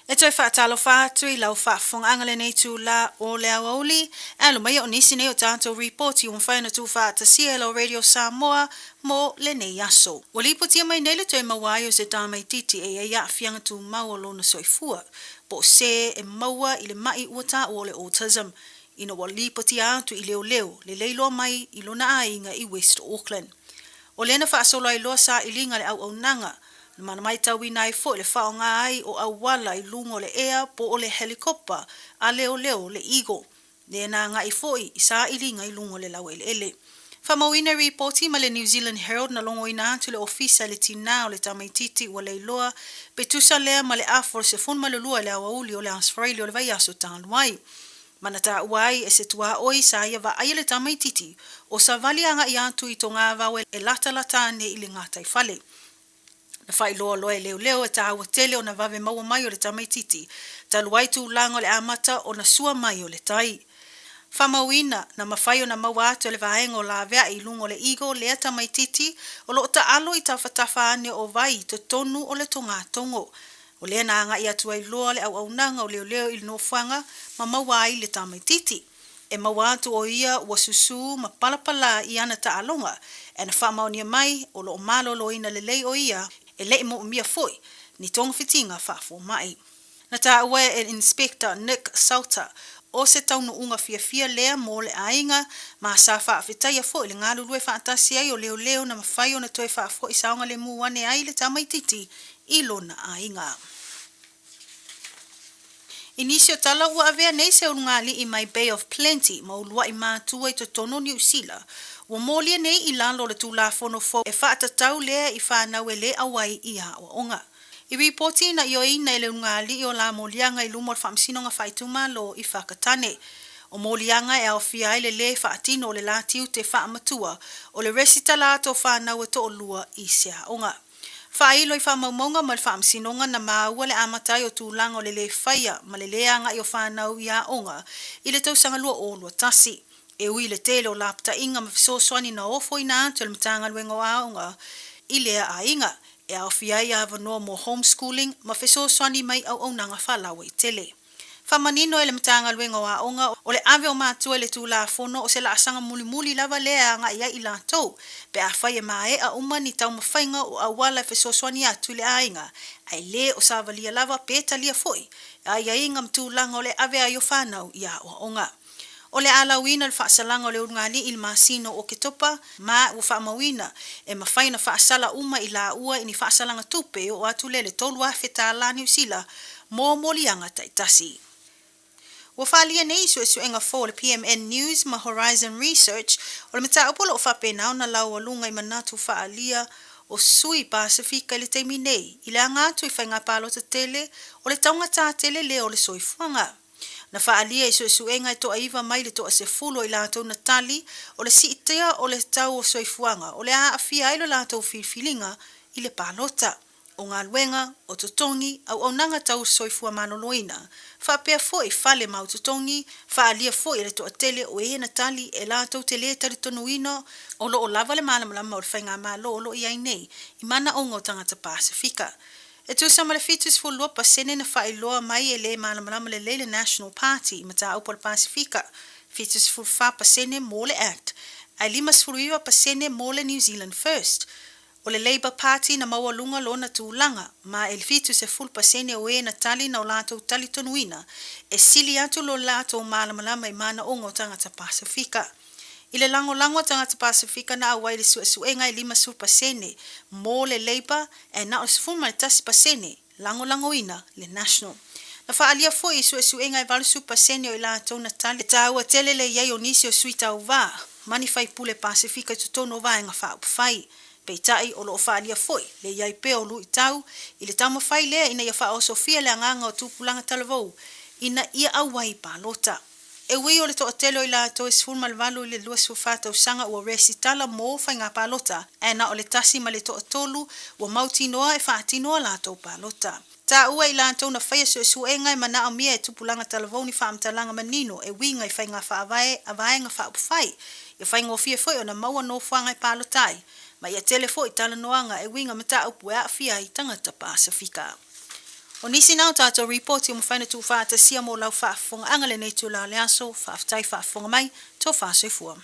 E toe faatalofa atu i lau faafofogaaga lenei itula o le aoauli, e alo mai o nisi nei o tatou ripoti ua mafai ona tuufaatasia e lau Radio Samoa mo lenei aso. Ua lipotia mai nei le toe maua ai o se tamaitiiti e i ai aafiaga tumau o lona soifua, po o se e maua i le ma'i ua taua o le autism, ina ua lipotia atu i leoleo le leiloa mai i lona aiga i West Auckland. O lea na faasolo ai loa sailiga a le auaunaga, na matauina ai foi le faaaoga ai o auala i luga o le ea po o le helicopter a leoleo le Eagle, lea na agai foi i sailiga i luga o le laueleele. Faamauina i ripoti ma le New Zealand Herald na logoina atu le ofisa i le tinā o le tamaitiiti ua leiloa pe tusa lea ma le afa o le 12 i le aoauli o le Aso Faraile o le vaiaso talu ai. Ma na taua ai e se tuaoi sa ia vaaia le tamaitiiti o savali agai atu i togavao e latalata ane i le gataifale. Na faailoa loa e leoleo e taua tele ona vave maua mai o le tamaitiiti talu ai tulaga o le amata ona sua mai o le tai. Faamauina, na mafai ona maua atu e le vaega o laveai i luga o le Eagle lea tamaitiiti o lo o taalo i tafatafa ane o vai i totonu o le togatogo. O lea na agai atu ai loa le auaunaga o leoleo i le nofoaga ma maua ai le tamaitiiti. E maua atu o ia ua susū ma palapala i ana taaloga, ae na faamaonia mai o lo o maloloina lelei o ia e le i moomia foi ni togafitiga faafomai. Na taua e Inspector Nick Salter o se taunuuga fiafia lea mo le aiga ma sa faafetaia foi le galulue faatasi ai o leoleo na mafai ona toe faafoi saogalemu ane ai le tamaitiiti i lona aiga. I nisi o tala ua avea nei se ulugalii mai Bay of Plenty ma uluai matua i totonu o Niu Sila, ua molia nei i lalo o le Tulafono fou e faatatau lea i fanau e le auai i aoaoga. I ripoti na ioeina e le ulugalii o la moliaga i luma o le Faamasinoga Faaitumalo i Whakatane. O moliaga e aofia ai le lē faatino o le la tiute faamatua o le resitala atu o fanau e toalua i se aoga. Faailo i faamaumauga ma le Faamasinoga na maua le amata ai o tulaga o le lē faia ma le lē agai o fanau i aoga i le tausaga 2021. E ui i le tele o lapataiga ma fesoasoani na ofoina atu e le Matagaluega o Aoga i lea aiga, e aofia ai avanoa mo homeschooling ma fesoasoani mai auaunaga faalauaitele. Faamanino e le Matagaluega o Aoga, o le ave o matua i le Tulafono o se laasaga mulimuli lava lea e agai ai i latou, pe afai e maea uma ni taumafaiga o auala e fesoasoani atu i le aiga, ae le o savalia lava pe talia foi aiaiga ma tulaga o le ave ai o fanau i aoaoga. O le a lauina le faasalaga o le ulugalii i le masina o Oketopa, ma ua faamauina e mafai ona faasala uma i laua i ni faasalaga tupe e oo atu lea i le $3,000 Niu Sila mo moliaga taitasi. Ua faaalia nei i suesuega fou a le PMN News ma Horizon Research o le mataupu o lo o faapena ona laualuga i manatu faaalia o sui Pasefika i le taimi nei i le aga atu i faiga palota tele o le taugata tele lea o le soifuaga. Na faaalia i suesuega e toaiva mai le toasefulu o i latou na tali, o le siitia o le tau o soifuaga o le a aafia ai lo latou filifiliga i le palota, o galuega, o totogi, auaunaga tau soifua maloloina, faapea foi fale mau totogi, faaalia foi e le toatele o e na tali e latou te lē talitonuina o lo o lava le malamalama o le faigamalo o lo o i ai nei i manaoga o tagata Pasefika. E tusa ma le 72% na faailoa mai e lē malamalama lelei le National Party i mataupu a le Pasefika, 74% mo le act, ae 59% mo le New Zealand First. O le Labour Party na maualuga lona tulaga, ma e 70% o ē na tali na o latou talitonuina e sili atu lo latou malamalama i manaoga o tagata Pasefika. I le lagolago a tagata Pasefika na auai i le suesuega e 50% mo le Labour ae na o le 11% lagolagoina le National. Na faaalia foi i suesuega e 80% o i latou na tali e taua tele le i ai o nisi o sui tauva ma ni faipule Pasefika i totonu o Vaega Faaupufai. Peitai, o lo o faaalia foi le i ai pea o luitau i le taumafai lea ina ia faaosofia le agaga o tupulaga talavou ina ia auai i palota. E ui o le toatele o i latou e 18 i le 24 tausaga ua resitala mo faiga palota, ae na o le tasi ma le toatolu ua mautinoa e faatino a latou palota. Taua i latou na faia suesuega e manaomia e tupulaga talavou ni faamatalaga manino e uiga i faiga faavae a Vaega Faaupufai, ia faigofie foi ona maua nofoaga e palota ai, ma ia tele foi talanoaga e uiga mataupu e aafia ai tagata Pasefika. O nisi na o tatou ripoti ua mafai ona tuufaatasia mo lau faafofogaaga lenei itula o le aso. Faafetai faafofoga mai. Tofa soifua.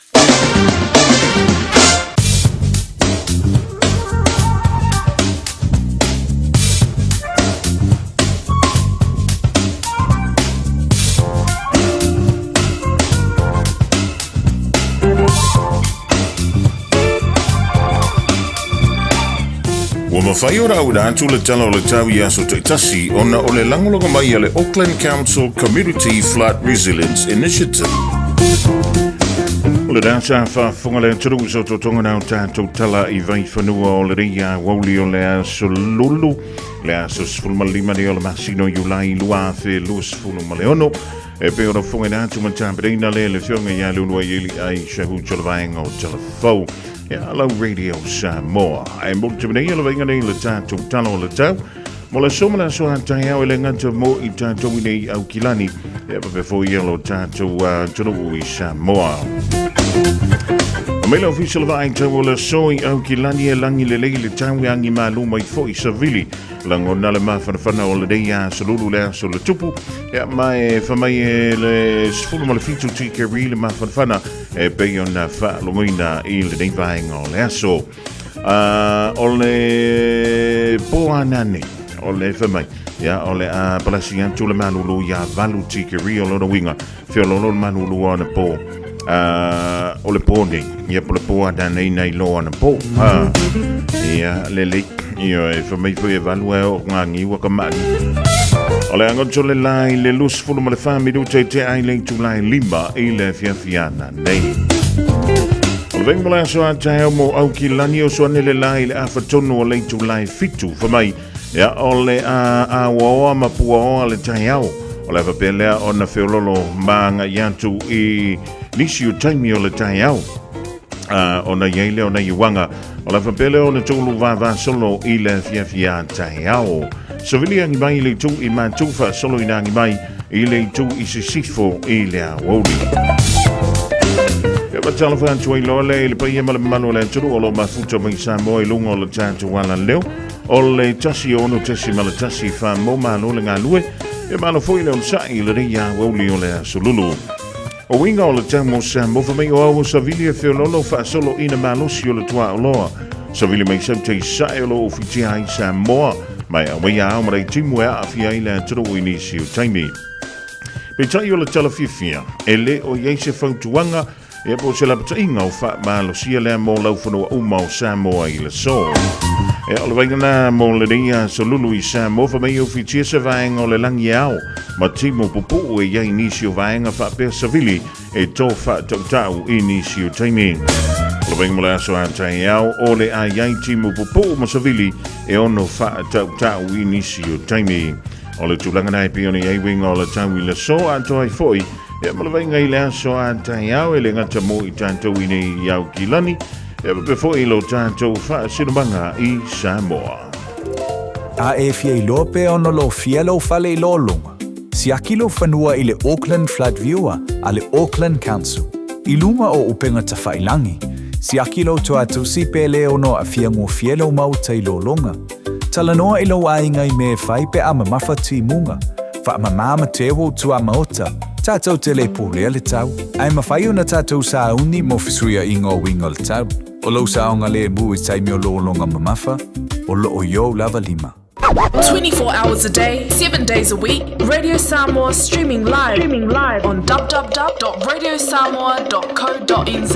Ua mafai ona auina atu le Tala o le Tau i aso taitasi ona o le lagolago mai a le Auckland Council Community Flood Resilience Initiative. O le data faafofoga le atunuu sa totoga na o tatou tala i vaifanua o le reia wauli o le aso lulu le aso 15 nei o le masina o Iulai 2026 e pei ona fofogaina atu ma tapenaina lea le Afioga ia Leuluaieli Ai Shahu Vaega o Talafou ia lau Radio Samoa. Ae mo te nei o le vainga nei le tatou tala o le tau. Mo le aso ma le aso a taeao e le gata mo i tatou i nei Aukilani. Ia faapea foi ia lo tatou atunuu i Samoa. Mai le ofisa o le vaai tau o le aso i Aukilani e lagi lelei le tau e agi malu mai foi savili. Lagona le mafanafana o lenei aso lulu le aso le tupu. Ia ma e whamai e le sefulu ma le fitu tikeri le mafanafana e pei ona faalogoina i lenei vaega o le aso. O le po anane, o le fai mai, ia, o le a palasi atu le malulu ia valu tikeri o lona uiga, feololo le malulu o ana po, o le po nei, ia po le po anane i nai lo ana po. Ia, lelei, ia, e fai mai foi e valu e o ngā ngiwa ka maʻi. O le agoto le la i le 24 ma le 4 minuta i te ai le itula e lima i le afiafi ana nei. O le venga mo le aso a taeao mo Aukilani o soane le la i le afa tonu o le itula e fitu. Fa mai, ia o le a aoaoa ma puaoa le taeao. O le afa pea lea ona feololo ma agai atu i nisi o taimi o le taeao. Ona i ai lea o nai uaga o le faapea lea ona tolu vavasolo i le afiafi a taeao. Savili agi mai i le itu i Matu faasolo ina agi mai i le itu i Sisifo i le aoauli. Ia faatalofa atu ai loa lea i le paia ma le mamalu o le atunuu o lo o mafuta mai Samoa i luga o le tatou alaleo o le 106.1 wha malo le galue e malo foi le onosai i lenei aoauli o le aso lulu. O uiga o le tau mo Samoa fai mai o au o savili e feoloolo faasolo ina malosi o le tuaoloa. Savili mai sau te sae o lo o fitia ai Samoa, mai a wei ao ma timu e aafia ai le atunuu i nisi o taimi. Peitai o le tala fiafia, e le o i ai se fautuaga ia po o se lapataiga o faamalosia lea mo laufanua uma o Samoa i le aso. Ia, o le vaaiga lena mo lenei aso lulu i Samoa, fai mai e ufitia se vaega o le lagi e ao ma timu pupuu e i ai nisi o vaega faapea savili e tō faatautau i nisi o taimi. O le vaaiga mo le aso a taeao, o le a i ai timu pupuu ma savili e ono faatautau i nisi o taimi. O le tulaga na e pei ona i ai uiga o le tau i le aso atoa ai foi Ia ma le vaaiga i le aso a taeao e le gata mo i tatou i nei i Aukilani, ia faapea foi i lo tatou faasinomaga i Samoa. A e fia iloa pe ono lofia lou fale i lologa, siaki lou fanua i le Auckland Flood Viewer a le Auckland Council. I luga o upega tafailangi, siaki lou toatusi pe le ono aafia gofie lou maota i lologa. Talanoa i lou aiga i mea e fai pe a mamafa timuga. Faamamā ma te ua tuamaota, tatou te le pulea le tau, ae mafai ona tatou sauni mo fesuiaiga o uiga o le tau. O lou saogalemu i taimi o lologa mamafa, o lo o i ou lava lima. 24 hours a day, 7 days a week, Radio Samoa streaming live, streaming live on www.radiosamoa.co.nz.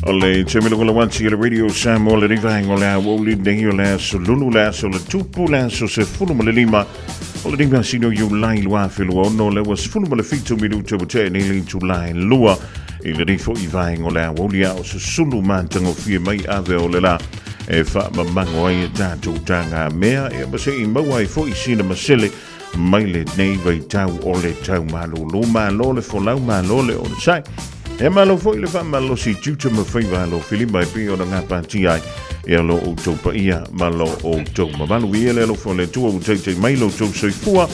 O le taimi lagolago atu i le Radio Samoa le vaega o le aoauli nei o le aso Lulu le aso le tupu le aso 15 o le masina o Iulai 2026 le ua 17 minute ua tea nei le itula e lua i lenei foi vaega o le aoauli a o susulu matagofie mai ave o le la e faamamago ai e tatou tagamea ia ma se i maua ai foi sina masele mai lenei vaitau o le tau malolo malo le folau malo le onosai. E malo foi le faamalosi tiute ma faiva alo filima e pei ona gapatia ai e lo outou paia ma lo outou mamalu. I le alofa o le Atua ua taitai mai lo outou soifua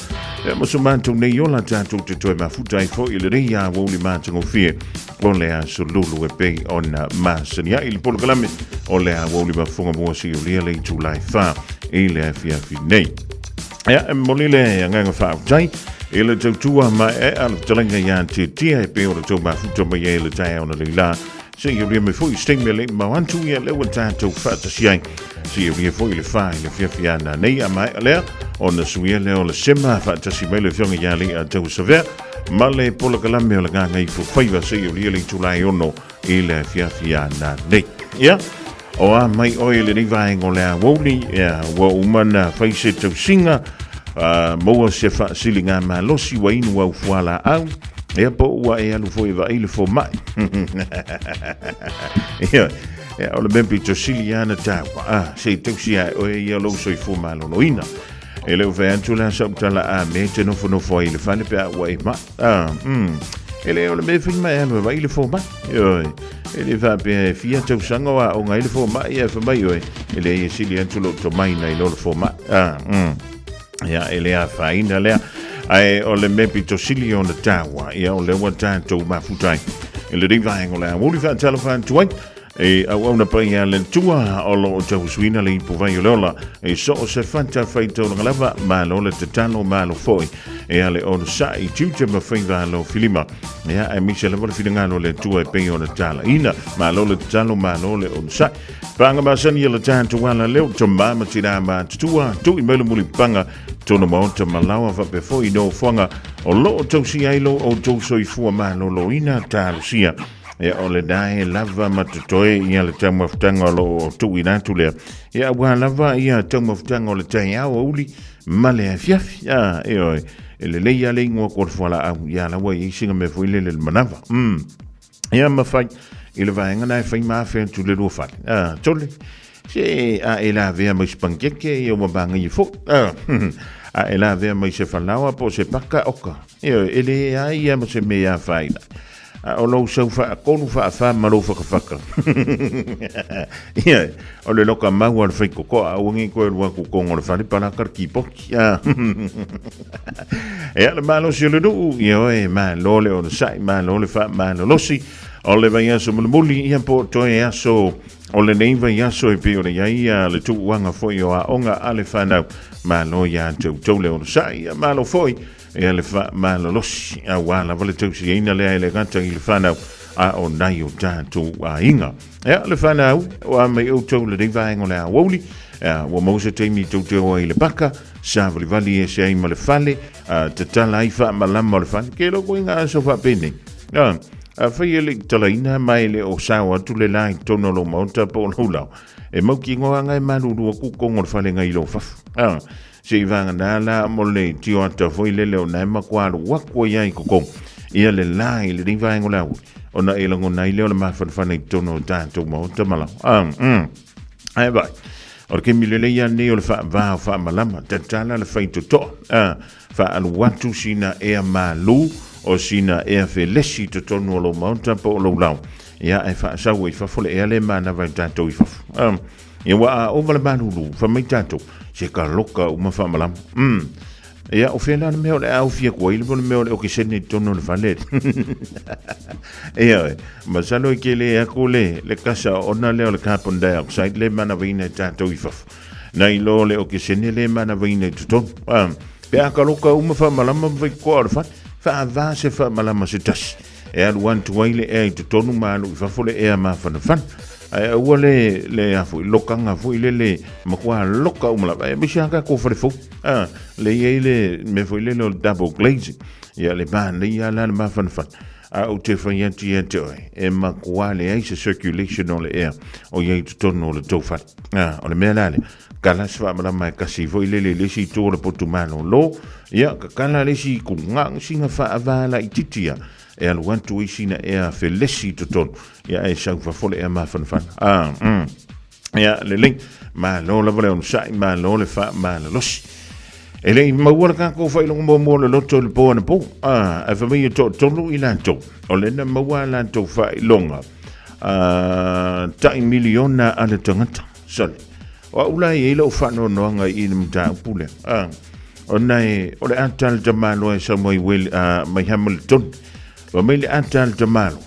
e ma so matou nei ola tatou te toe mafuta ai foi i lenei aoauli matagofie o le aso Lulu e pei ona masani ai le polokalame o le aoauli mafofoga mua seia le itula e 4 i le afiafi nei. Ia, e momoli le agaga faafetai i le tautua ma e a le fetalaiga ia Tietia e pei o le tou mafuta mai ai le taeao na leila. Se i aulia mai foi i se taimi e le i mamao atu ia lea ua tatou faatasi ai. Se i aulia foi i le fa i le afiafi a nanei a maea lea ona suia lea o le sema faatasi mai le afioga ia Alii Tauasavea ma le polokalame o le Gagaifo Faiva se i aulia le itula e 6 i le afiafi a nanei. Ia, o a mai oe i lenei vaega o le aoauli, ia, ua uma na fai se tausiga, maua se faasiliga malosi ua inu au fualaau, ia, po ua e alu foi e vaai le fomai. Ia, ia, o le mea pito sili lava na taua, se i tausi ae oe ia lou soifua maloloina. E le o fai atu la sau tala a me te nofonofo ai i le fale pe a ua e mai. Ah. E le o le mea fai mai alu e vaai le fomai. Ioe. E le faapea e fia tausaga o aoga ai le fomai ae fai mai oe. E leai e sili atu lou tomai nai lo le fomai. Ah. Ia, e le afaina lea. Ae o le mea pito sili ona taua, ia o lea ua tatou mafuta ai. I lenei vaega o le aoauli faatalofa atu ai. E auauna paia a le Atua o lo o tausuina le ipuvai o le ola e so o se fata faitaulaga lava, malo le tatalo, malo foi e a le onosai tiute ma faiva alo filima. Ia, aemaise lava le finagalo o le Atua e pei ona talaina. Malo le tatalo, malo le onosai. Panga masani e le tatou ala leo, tama ma tina matutua, tui mai le mulipaga, tona maota ma laoa faapea foi i nofoaga o lo o tausia ai lo outou soifua maloloina talosia. Ia, o lena e lava ma totoe ia le taumafataga o lo o tuuina atu lea. Ia, aua lava ia taumafataga o le taeao aoauli ma le afiafi. A, ioe, e lelei lava le igoa ko le fualaau, ia la ua i ai sina mea foi lele le manava. Ia, ma fai i le vaega na e fai ma afe atu le lua fale. A, tole, se a e lavea mai se pankeke, ia ua manaia foi. A, a e lavea mai se falaoa po o se paka oka. Ioe, e leai lava ma se mea e afaina ai. A o lou sau faatolu faafa ma lou fakafaka. Ia, o le loka mau a le faikokoa, aua nei toe alu atu i totonu o le fale palaka le kipoti. Ia, le malosi o le nuu, ioe, malo le onosai, malo le faamalolosi. O le vaiaso mulimuli, ia po o toe aso o lenei vaiaso e pei ona i ai le tuuaga foi o aoga a le fanau. Malo iā te outou le onosai, ia malo foi Ia le faamalolosi, aua lava le tausiaina lea e le gata i le fanau, a o nai o tatou aiga. Ia le fanau, ua mai outou lenei vaega o le aoauli, ia, ua maua se taimi tou te o ai i le paka, savalivali ese ai ma le fale, a, tatala ai faamalama o le fale, ke loko i ngā aso faapenei. Ia, afai e le i tatalaina ma e le o sao atu le la i totonu o lou maota po o lou lao, e mautinoa lava e malulu atu totonu o le fale nai lou fafo. Ia, Se i vagana la mo le tioata foi lele o nae matua alu atu ai ai i totonu ia le la i lenei vaega o le aoauli ona e lagona ai lea o le mafanafana i totonu o tatou maota ma lao. Ah, Ae vaai, o le taimi lelei lava lenei o le faava o faamalama, tatala le faitotoa, ah, faaalu atu sina ea malu o sina ea felesi i totonu o lou maota po o lou lao, ia ae faasau ai i fafo le ea lea e manava e tatou i fafo. Ah, Ia ua a ova le malulu, fai mai tatou, se ka loka uma faamalama. Ia, o fea la le mea o le a ofi atu ai le mea o le okesene i totonu o le fale. Ia, masalo e tele atu le, le kasa ona lea o le carbon dioxide le manavaina e tatou i fafo. Nai lo le okesene le manavaina i totonu. Ah, pe a ka loka uma faamalama ma faitotoa o le fale, faava se faamalama se tasi. E alu atu ai le ea i totonu ma alu i fafo le ea mafanafana. Ae aua le, le a foi, lokaga foi lele, matua loka uma lava. Aemaise lava tatou fale fou. A, le i ai le mea foi lele o le double glazing. Ia, le manaia lava la le mafanafana. A ou te fai atu ia te oe, e matua leai se circulation o le ea o i ai i totonu o le tou fale. A, o le mea la lea, kala se faamalama e kasi foi lele i le isi itu o le potu malolo, ia, kakala le isi itu, na o sina faava laitiiti lava e alu atu ai sina ea felesi i totonu, ia ae sau fafo le ea mafanafana. A, Ia, lelei, malo lava le onosai, malo le faamalolosi. E le i maua le tatou faailoga muamua o le loto i le po anapo, a, ae fai mai e toatolu i latou, o lea na maua a latou faailoga, a, tai miliona a le tagata. Sole, o au la e i ai lau faanoanoaga i le mataupu lea, a, ona e, o le ata a le tamaloa e sau mai, Wel, a, mai Hamilton, fai mai le ata a le tamaloa,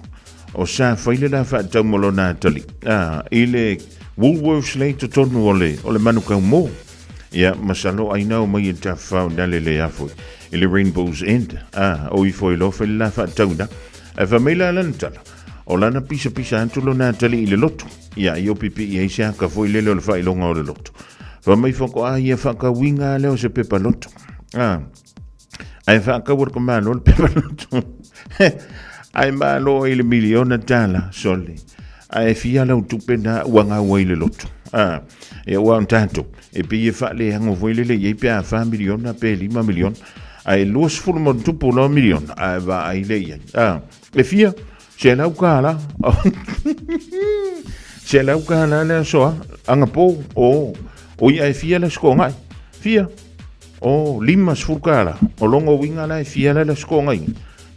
O sa fai le la faatau mo lona atalii, a, i le Woolworths lea i totonu o le, o le Manukau Mall. Ia, masalo ai na omai e tafafao i nale le afoi, i le Rainbow's End, a, o ifo i loa fai le la faatau ina. Ae fai mai la lana tala, o lana pisapisa atu lona atalii i le loto, ia, i opipi i ai se aka foi lele o le faailoga o le loto. Fai mai faatoa ia faatauina lea o se pepa loto. A, Ae faatau e le Malo le pepa loto. Ae malo ai le miliona tala, sole. Ae fia lau tupe na ua gau ai le loto. Ah, ia ua on tatou. E pei e faaleago foi lele i ai pe a 4 miliona pe 5 miliona. Ae 20 ma tupu loa miliona. Ae vaai le i ai. Ah, e fia? $100. $100 le aso a. Anapo, o, o ia e fia le aso toonai. Fia? O, $50. O lona uiga la e fia la le aso toonai.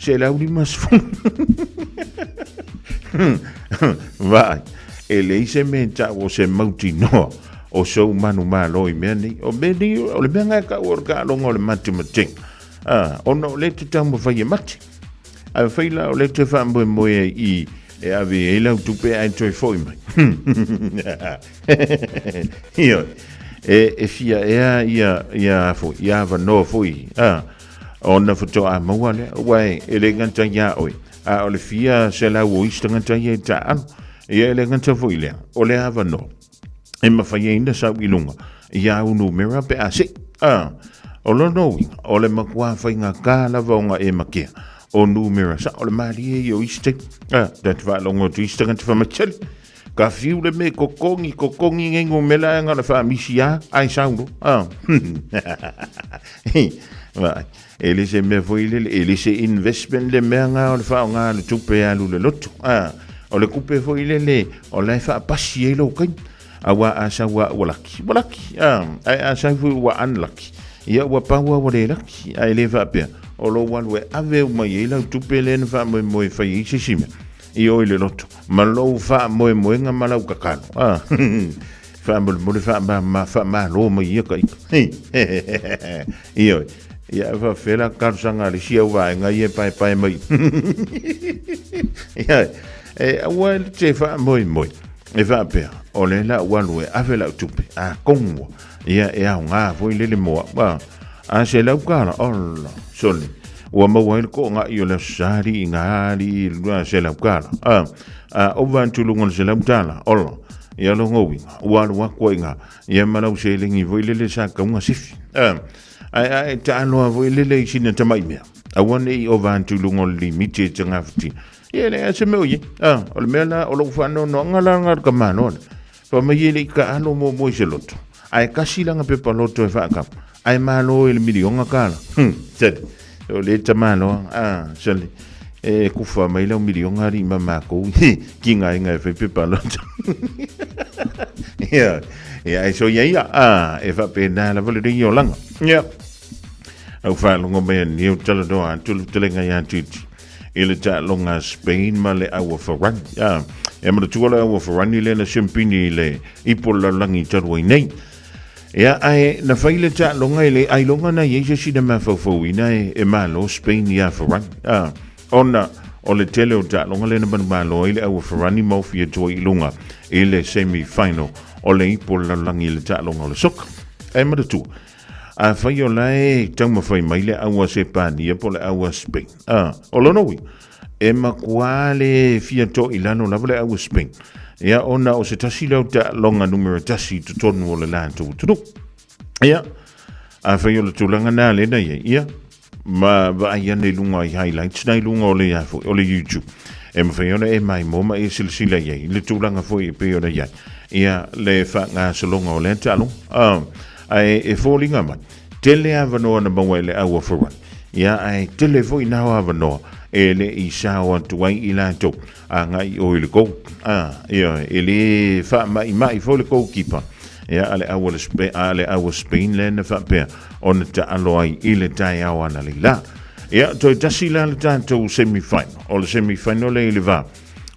$150. Vaai, e leai se mea e tau o se mautinoa o sou manumalo i mea nei. O mea nei, o le mea lena e tau o le taaloga o le matematega. Ah, ona o lea e te taumafai e mate. Ae fai la o lea e te faamoemoe ai i e ave i ai lau tupe ae toe fo'i mai. Ioe, e, e fia ea ia, ia foi, ia avanoa foi, a, ona faatoa maua lea, aua e, e le gata iā oe, a o le fia selau o isi tagata ia e taaalo. Ia e le gata foi i lea, o le avanoa e mafai ai ona sau i luga i āu numera pe a se'i. A, o lona uiga, o le matua faigata lava ona e matea o numera sa'o, o le malie ia o isi taimi. A, ta te faalogo atu i isi tagata fai mai, Seli, ka fiu le mea e totogi, totogi nei numera ae na o le faamisi lava ae sau loa. A, vaai, e le se mea foi lele, e le se investment le mea na o le faaaoga o le tupe e alu i le loto. A, o le tupe foi lele o la e faapasi ai lou taimi. Aua a sau lava ua laki, ua laki. A, ae a sau foi ua unlucky, ia ua pau lava ua le laki. Ae le faapea o lou alu e ave uma i ai lau tupe lea na faamoemoe e fai ai se isi mea i o i le loto ma lou faamoemoega ma lau tatalo. A, faamolemole faamama faamalo mai ia ka ika. Ioe. Ia e faapefea la talosaga a le isi au vaega ia e paepae mai. Ioe. E aua e te faamoemoe e faapea o lea la ua alu e ave lau tupe atonu ua ia e aoga foi lele mo au. A, a $100, ola, sole, ua maua ai le toaga'i o le Aso Sa alii ga alii $100. A, a ova atu i luga o le $100, ola, ia lona uiga, ua alu atu ai i ina, ia ma lau seleni foi lele sa tatau ona sifi. A, ae a e taalo lava foi lele i sina tamai mea, aua ne i ova atu i luga o le limiti e te gafatia. Ia e leai se mea o i ai. A, o le mea la, o lou faanoanoaga la lena i le tamaloa lea. Fai mai e le i taalo muamua i se loto, ae tasi lana pepa loto e faatau, ae malo i le miliona tala. Hum, sali, o le tamaloa, a, sali, e kufa mai lau miliona alii ma makou ki ngā inga e fai pepa loto. Ia, ia, e soia ia, a, e faapena lava le rei o langa. Ia, au faalogo mai a niu talanoa atu le fetalaiga ia Titi i le taaloga a Spain ma le Aua Farani. A, e manatua le Aua Farani lea na siampini i le ipu o le lalolagi talu ai nei. Ia, ae na fai le taaloga i le ailoga na i ai se isi na mafaufauina e, e malo Spain iā Farani. A, ona o le tele o taaloga lea na manumalo ai le Aua Farani ma ofi atu ai i luga i le semi-final o le ipu o le lalolagi i le taaloga o le soka. Ae manatua, Afai o la e taumafai mai le au a Sepania po o le au a Spain, a, o lona uiga, e matua le fia toilalo lava le au a Spain, ia, ona o se tasi lea o taaloga numera tasi i totonu o le latou atunuu. Ia, afai o le tulaga na lea na i ai, ia, ma vaai ane i luga i highlights na i luga o le, foi, o le YouTube. E mafai ona e maimoa ma e silasila i ai, le tulaga foi e pei ona i ai. Ia, le faagasologa o lea taaloga. Ae e foliga mai, tele avanoa na maua e le au a Ferrari. Ia, ae tele foi na o avanoa e le i sao atu ai i latou agai i o i le goal. Ia, e le faama'ima'i foi le goalkeeper. Ia, a le au a le Spain, a le au a Spain lea na faapea ona taalo ai i le taeao analeila. Ia, toe tasi la le tatou semi-final. O le semi-final lea i le va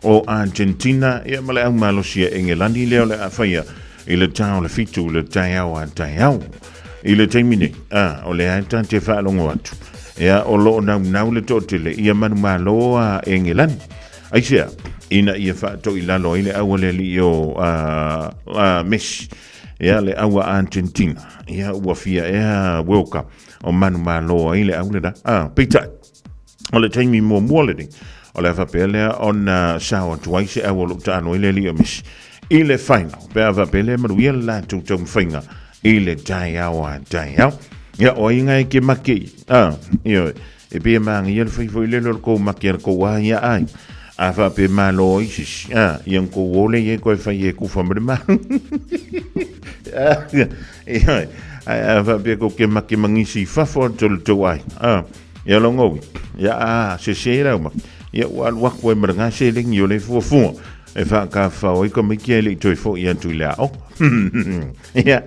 o Argentina ia ma le au malosi a Engelani lea o le a faia i le ta o le 7 i le taeao a taeao. I le taimi nei, a, o lea e ta te faalogo atu. Ia, o lo o naunau le toatele ia manumalo a Engelani. Aisea, ina ia faatoilalo ai le au a le alii o a, a Messi, ia le au a Argentina, ia ua fia ea World Cup o manumalo ai le au lena. A, peitai, o le taimi muamua lenei, o le a faapea lea ona sao atu ai se au o lo o taalo ai le alii o Messi i le final. Pe a faapea lea manuia le latou taumafaiga i le taeao a taeao. Ia, o ai ngai ke make i? A, ioe. E pei e mānaia le fai foi lele o le kou make a le kou a ia ai. A faapea malo ai se isi, a, ia na kou o lea i ai koe fai e kufa ma le malo. Ioe. Ae a faapea kou ke make ma nisi i fafo atu o le tou ai. A, ia longa ui. Ia a, sese lau make. Ia ua alu aku ai ma le gaselegi o le fuafua. E whaakawhao ai ka maiki ai le i toe fo'i atu i le aoga. Ia,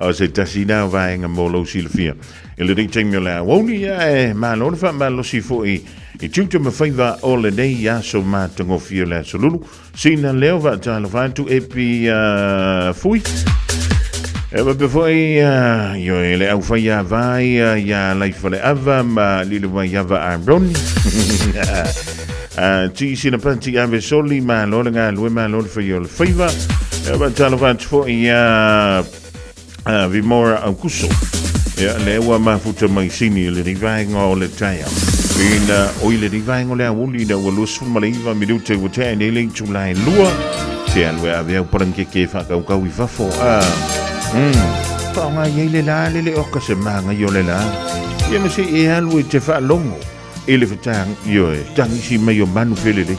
o se tasi la o vaega mo lou silafia. I lenei taimi o le aoauli, ia e malo le faamalosi foi i tiute ma faiva o lenei aso matagofie o le aso Lulu. Sina leo faatalofa atu Epi Fui. E faapea foi ioe le aufai vai ia Laifaleava ma Lilomaiava Aroni. Ti Sinapati Ave Soli, malo le galue, malo le faia o le faiva. Ia, faatalofa atu foi iā Vimora Aukuso. Ia, lea ua mafuta mai sini i lenei vaega o le taeao. Ina, oi lenei vaega o le aoauli ina ua 29 minute ua tea nei le itula e lua. Se alu e ave au palangeke e faakaukau i fafo. A, faaaoga i ai le la le le oka se māgai o le la. Ia ma se e alu e te faalogo i le fetang, ioe, tagisi mai o manu felelei.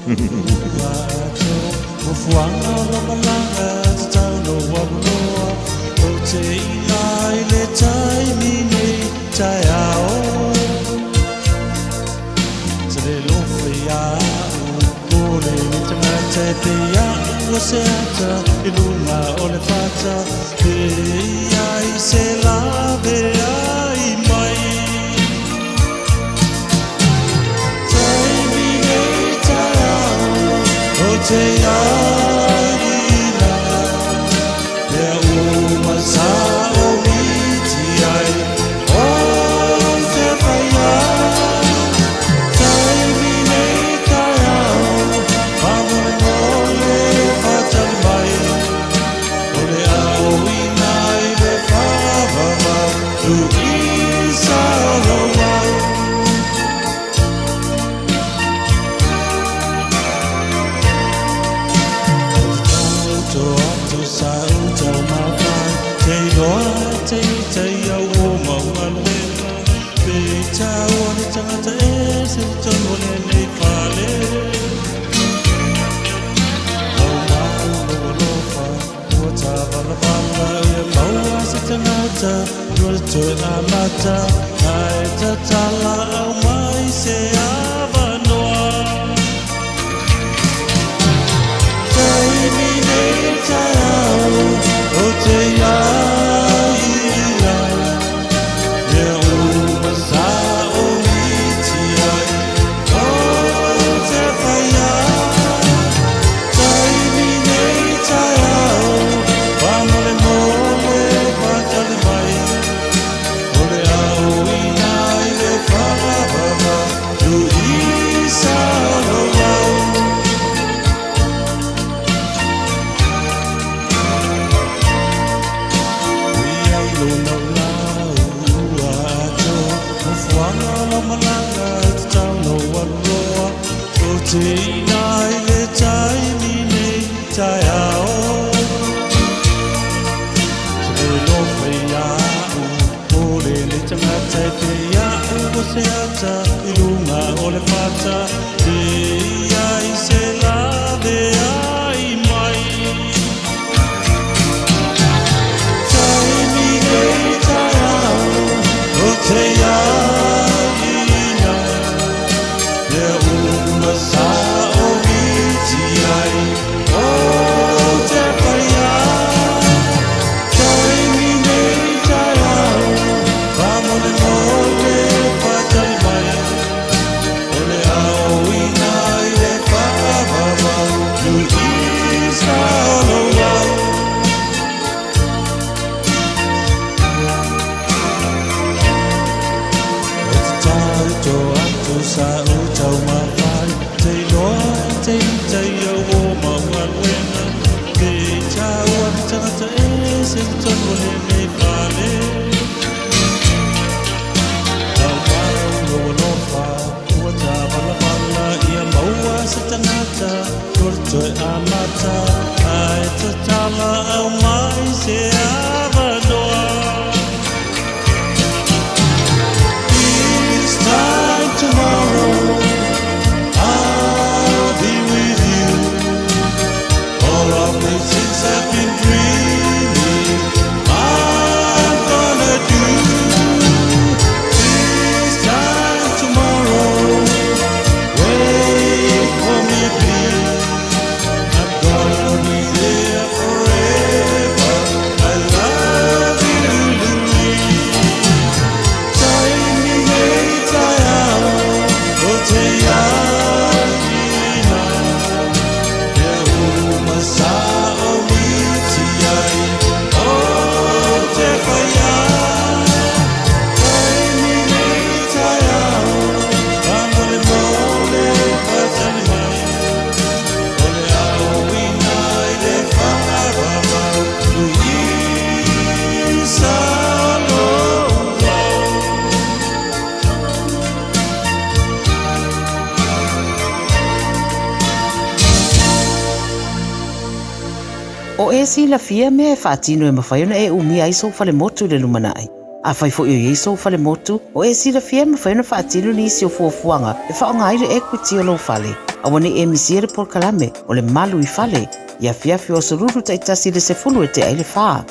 e silafia mea e faatino e mafai ona e umia ai sou falemotu i le lumanai? Afai foi o i ai sou falemotu, o e silafia e mafai ona faatino nisi o fuafuaga e faaaoga ai le equity o lou fale. Aua ne i e misia le polokalame o le Malu i Fale i afiafi o aso Lulu taitasi i le 10 e tea ai le fa.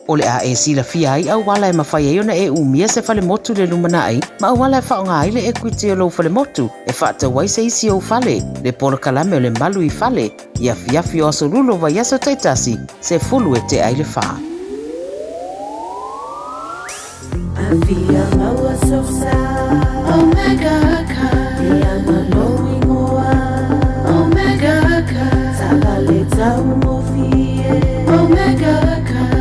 O le a e silafia ai auala e mafai ai ona e umia se falemotu i le lumanai ma auala e faaaoga ai le equity o lou falemotu e faatau ai se isi ou fale, le polokalame o le Malu i Fale i afiafi o aso Lulu o vaiaso taitasi, 10 e tea ai le fa. Afia maua sosa Omega car Ia malo ingoa Omega car Taavale taugofie Omega car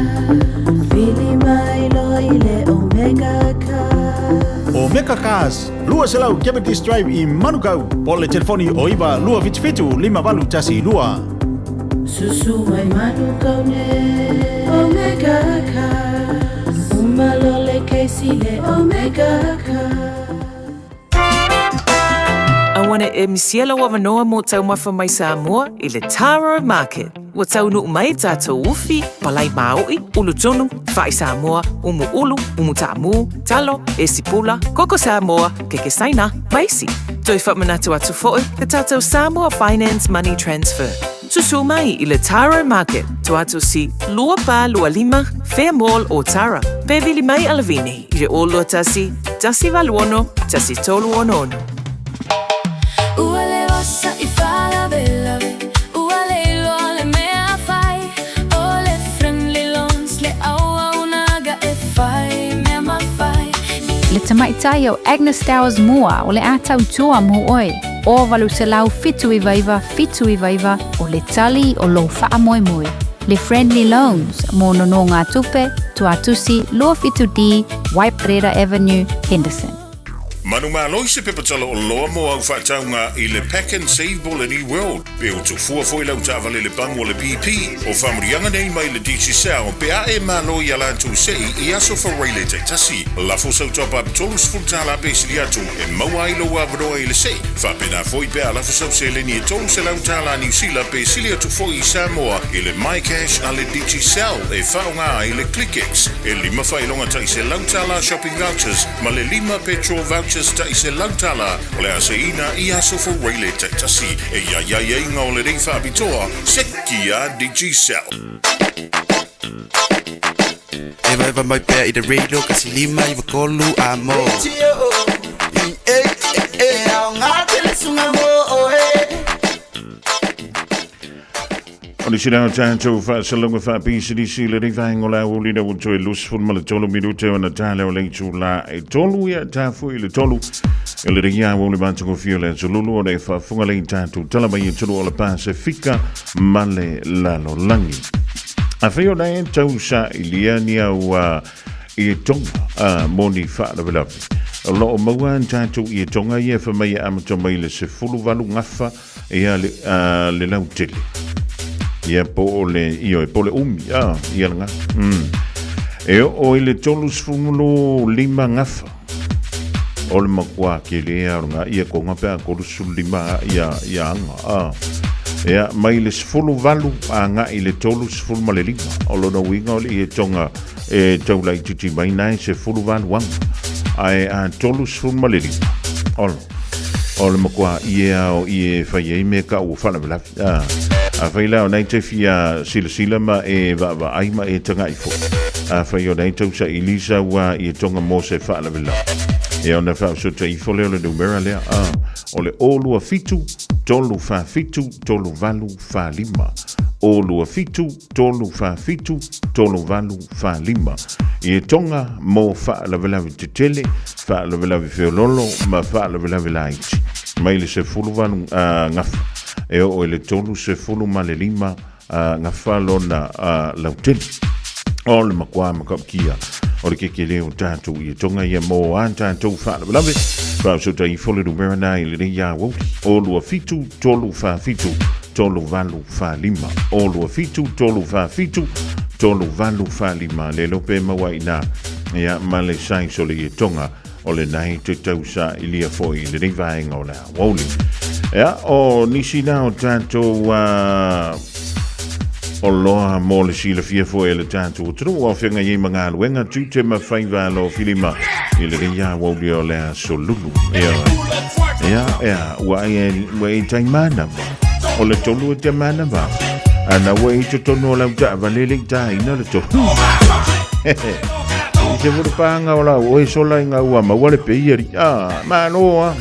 Vili mai loa i le Omega car. Omega Cars, 200 Cavendish Drive i Manukau, po o le telefoni o 9 277 5812. Susu mai Manukau nei Omega Cars Uma loa le kesi le Omega Cars. Aua ne i misia lou avanoa mo taumafa mai Samoa i le Taro Market. Ua taunuu mai tatou ufi, palai maoʻi, ulu tunu, fa'i Samoa, umu ulu, umu taamu, talo, esi pula, koko Samoa, keke Saina, ma isi. Toe faamanatu atu foi le tatou Samoa Finance Money Transfer. Susu mai i le Taro Market, Tuatosi 2425, Fair Mall Otara. Pe vili mai a Lavini i le 021 186 1366. Ua le osa i faalavelave, ua le iloa le mea fai, O le Friendly Loans le auaunaga e fai mea ma fai. Le tamaitai o Agnes Towers Moore o le a tautua mo oe, o 879 799 o le tali o lou faamoemoe. Le Friendly Loans mo nonogatupe, Tuatusi 27D, Waiparera Avenue, Henderson. Manumalo i se pepa tala oloa mo au faatauga i le Pack and Save mo le New World, pe o tufua foi lau taavale le pamu o le BP, o faamanuiaga nei mai le Digicel pe a e malo i a latou sei i aso Faraile taitasi. Lafo sau top up $30 pe sili atu e maua ai lou avanoa i le sei. Faapena foi pe a lafo sau seleni e $300 Niu Sila pe sili atu foi i Samoa i le MyCash a le Digicel e faaaoga ai le ClickX e lima faailoga tai $100 shopping vouchers ma le lima petrol vouchers tai $100 o le a seiina i aso Faraile taitasi e iaiaiaiga o lenei faapitoa seki a Digicel. Evaeva mai pea i le radio kasi lima iwa tolu a mo. O le sina o tātou whaasalonga whaapisinisi le rei vaenga o la uli na toe lusful ma le tolu minute o na tāle o le itu la e tolu ia tāfu i le tolu e le rei au le mātangofia le atululu o le whaafunga le tātou tala mai e tolu o le Pasifika ma le lalolagi. Afai o la e tau sa i lia ni au i e tonga a mo ni faalavelave. O loo maua an tātou i e tonga ia fa mai e amata mai le 18 gafa ia le, le lautele. Ia po o le, ioe, po o le umi, a, ia lena. E oo i le 35 gafa. O le makuā kele a o lena ia konga pe a 35 ia, ia aga, a. Ia, mai le 18 agai i le 35. O lona uiga o le ie tonga e tau laitiiti mai na e 18 aga. Ae a 35, olo, o le makuā ie a o ie fai ai mea ka ua faalavelave. A, afai la o nai te fia silasila ma e vaavaai ma e taga'i foi. Afai o nai tau saili sau a ie tonga mo se faalavelave. Ia ona faaosota ifo lea o le numera lea, a, o le 027 347 3845. 027 347 3845. Ie tonga mo faalavelave tetele, faalavelave feololo ma faalavelave laiti. Mai le 18 gafa e oo i le 35 gafa lona lautele. O le makuā matautia o le kekele o tatou i e tonga ia mo a tatou faalavelave. Faaosota ifo le numera na i lenei aoauli. O 27 347 3845. O 27 347 3845. Le iloa pe maua i ina ia ma le size o le ietoga o lena e te tau sailia foi i lenei vaega o le aoauli. Ia, o nisi na o tatou Oloa mo le silafia foi e le tatou atunuu ua feagai ai ma galuega, tiute ma faiva alofilima i lenei aoauli o le aso Lulu. Ioe. Ia, ia, ua ai ua e tai manava. O le tolu e te manava. Ana ua i totonu o lau taavale le i tāina le tolu. I se furu pānga o lau oe sola i ngā ua maua le pei ari. Ah, malo ah.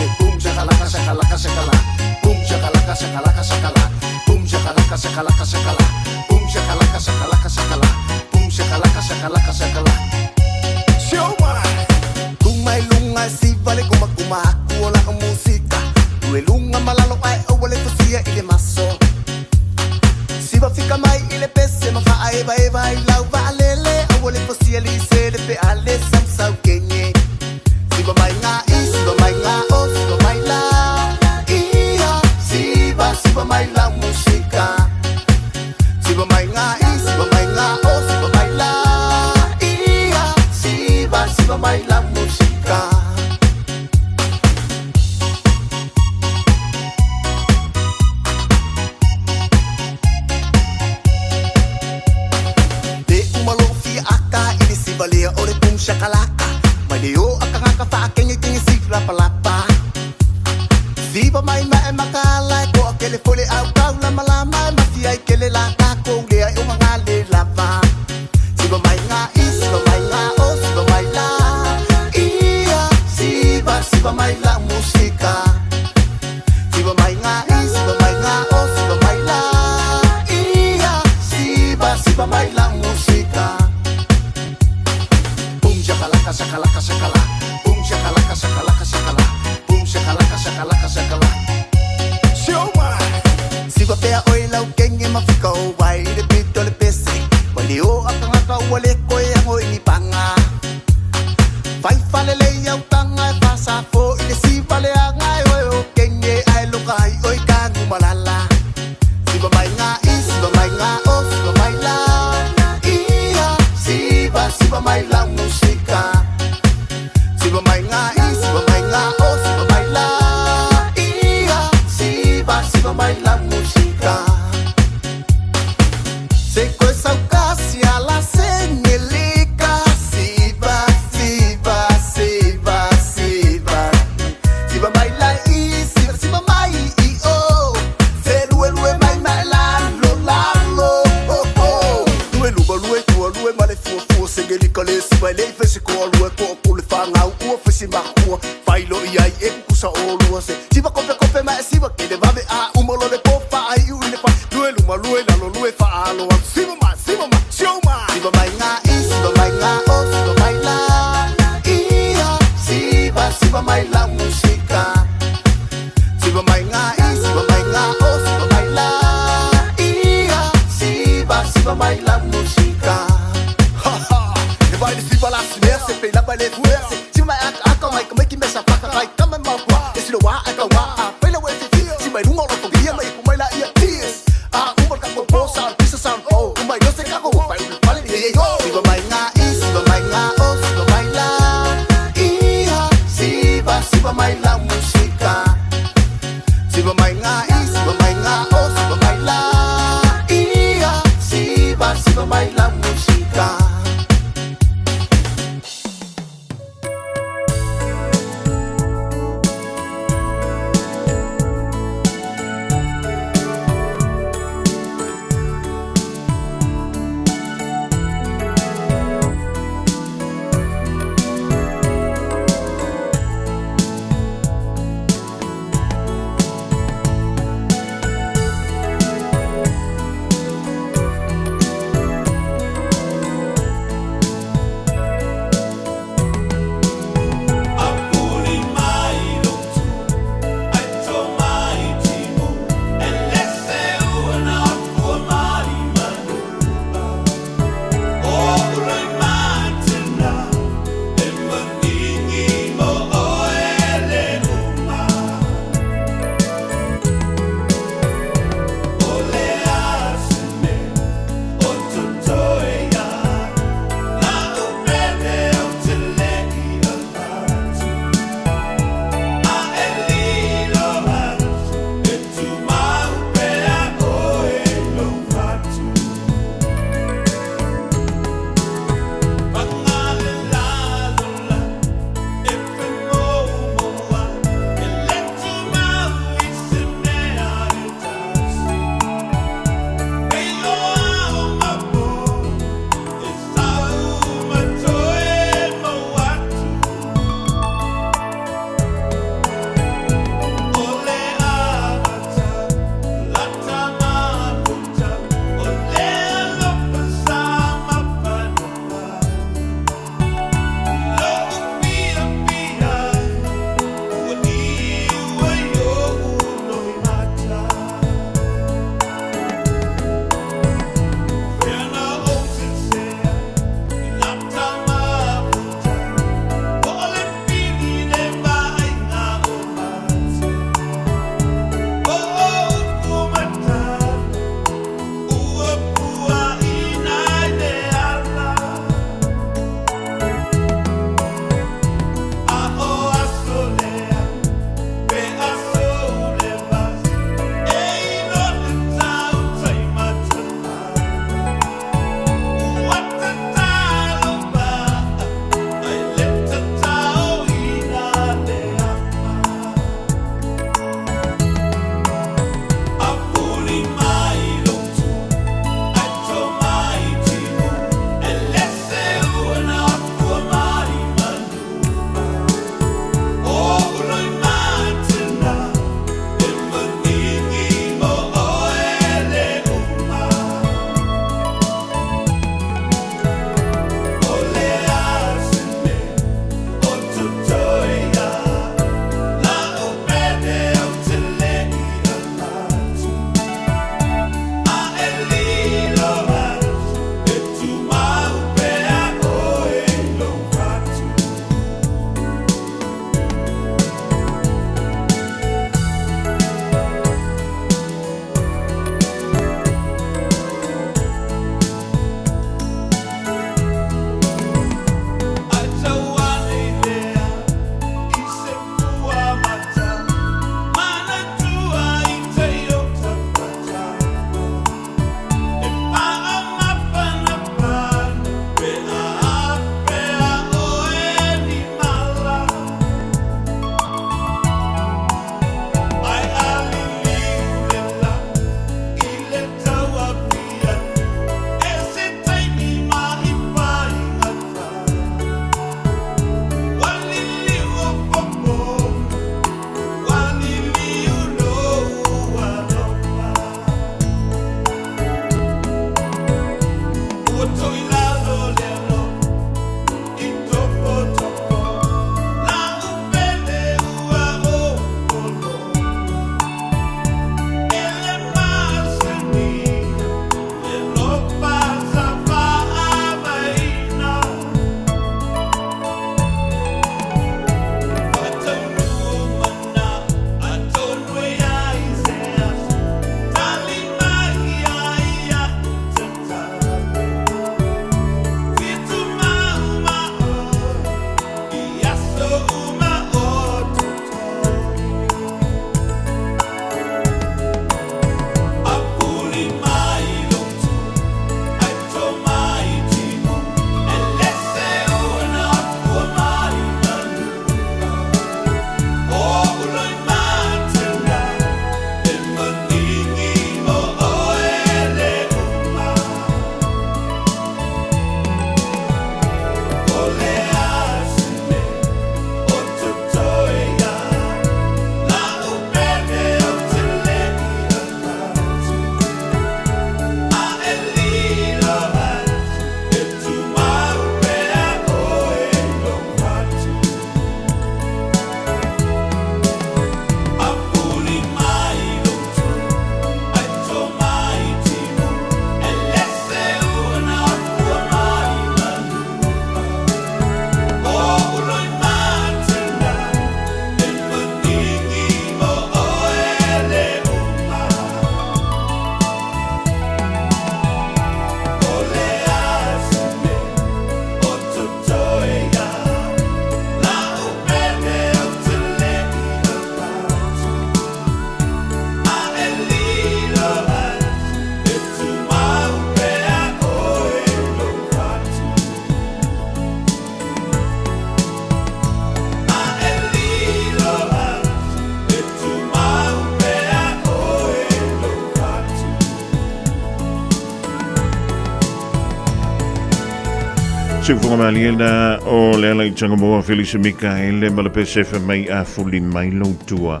Siufoga maliena o le ala i Tangamoa Felisa Mikaele ma le pesefa mai a fuli mai lou tua.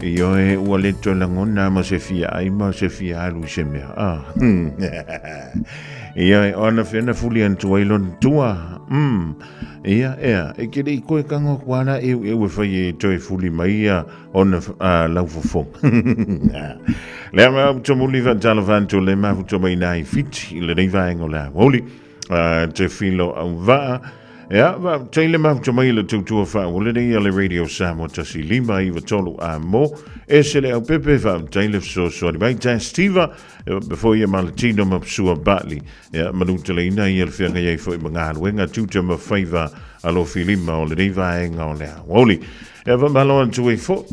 Ioe, ua le toe lagona ma se fia ai ma se fia alu i se mea. Ah. Ioe, o ana fena fuli atu ai lona tua. Ia, ea, e ke le i koe kago aku ala e eu e fai e toe fuli mai ia ona laufofoga. Lea ma au tamuli whaatalofa atu le mafuta mai nā i Fiti i lenei vaega o le aoauli. Te filo au vaa. Ia, va teile mafuta mai le tautua whaawole nei a le Radio Samoa tasi lima iwa tolu a mo. E se le au pepe whaamtaile fesoasoani mai Tas Tiva. E before ia Malatino ma Psua Bartley. Ia, manuteleina ia le whianga iai foi ma ngā tuta ma whaiva alofi lima o lenei vaega o le aoauli. Ia, whamalo atu e fo.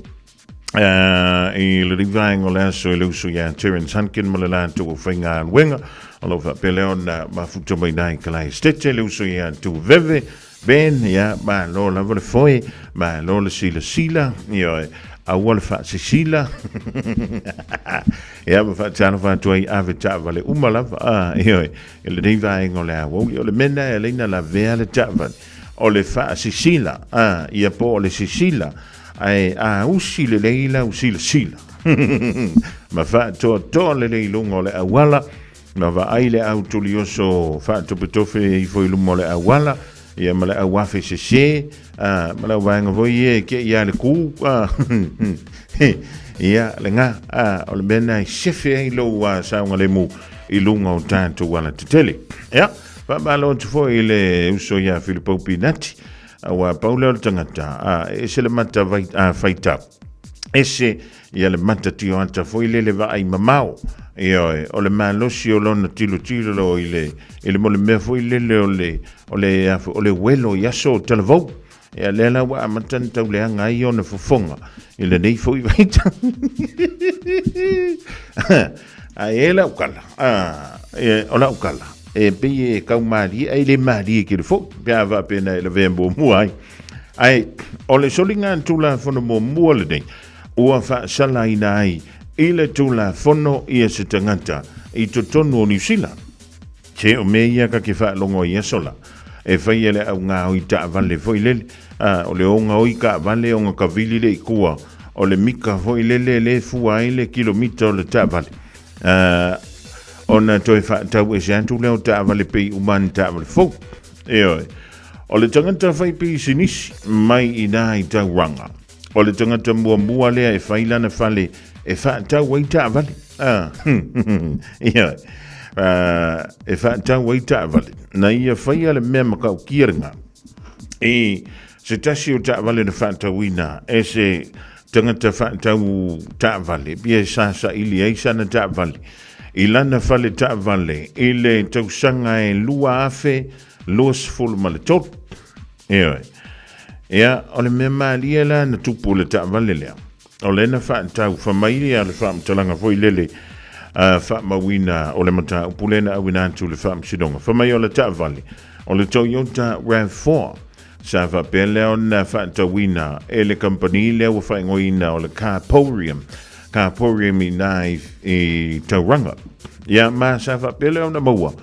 I le vaega o le aso e le uso iā Terence Hunkin ma le latou o faigaluega o lo o faapea lea ona mafuta mai nai Kalai Stete le uso iā Tuveve Ben ia malo lava le foe malo le silasila ia aua le faasisila ia ma faatalofa atu ai ave taavale uma lava ioe i lenei vaega o le aoauli o le mea lena e ala ai ona lavea le taavale o le faasisila ia po o le sisila Ae a usi lelei lau silasila ma faatoatoa lelei i luga o le auala, ma vaai le au tulioso faatopetofe ifo i luma o le auala, ia ma le au afe sese, a, ma le au vaega foi ia e kei ia le ku, a, ia, le ngā, a, o le mea na e sefe ai lou saogalemu i luga o tātou alatetele. Ia, faamalo atu foi i le uso ia Filipau Pinati, Aua pau lea o le tagata, a, e ese le mata vai, a, faitau. Ese ia le mata tioata foi lele vaai mamao. Ioe, o le malosi o lona tilotilo i le, i le mo le mea foi lele o le, o le, a, o le welo i aso o talavou. Ia lea la ua amata ona tauleaga ai ona fofoga i lenei foi vaitau. Ae e lau kala, a, e, o lau kala, e pei e kau malie, ai le malie ke le foi, pe a faapena e lavea muamua ai. Ae, o le soliga Tulafono muamua lenei, ua faasalaina ai i le Tulafono ia se tagata i totonu o Niu Sila. Se o mea ia ka ke faalogo ai aso la. E fai e le au gaoi taavale foi lele. A, o le o gaoi kaavale ona ka vili le i kua. O le mika foi lele le fua ai le kilomita o le taavale. A, ona toe faatau ese atu lea o taavale pei uma ni taavale fou. Ioe. O le tagata fai pisinisi mai i nā i Tauranga. O le tagata muamua lea e fai lana fale e faatau ai taavale. Ah, ioe. E faatau ai taavale. Na ia faia le mea matautia lena. I se tasi o taavale na faatauina e se tagata faatau taavale, pia e sasaili ai sana taavale. I lana fale taavale i le tausaga e 2023. Ioe. Ia, o le mea malie la na tupu le taavale lea. O lea na faatau fai mai ia le faamatalaga foi lele faamauina o le mataupu lea na auina atu i le faamasinoga. Fai mai o le taavale, o le Toyota RAV4. Sa faapea lea ona faatauina e le kamupani lea ua faaigoaina o le Carporium. Carporium i ina i Tauranga. Ia, ma sa faapea lea ona maua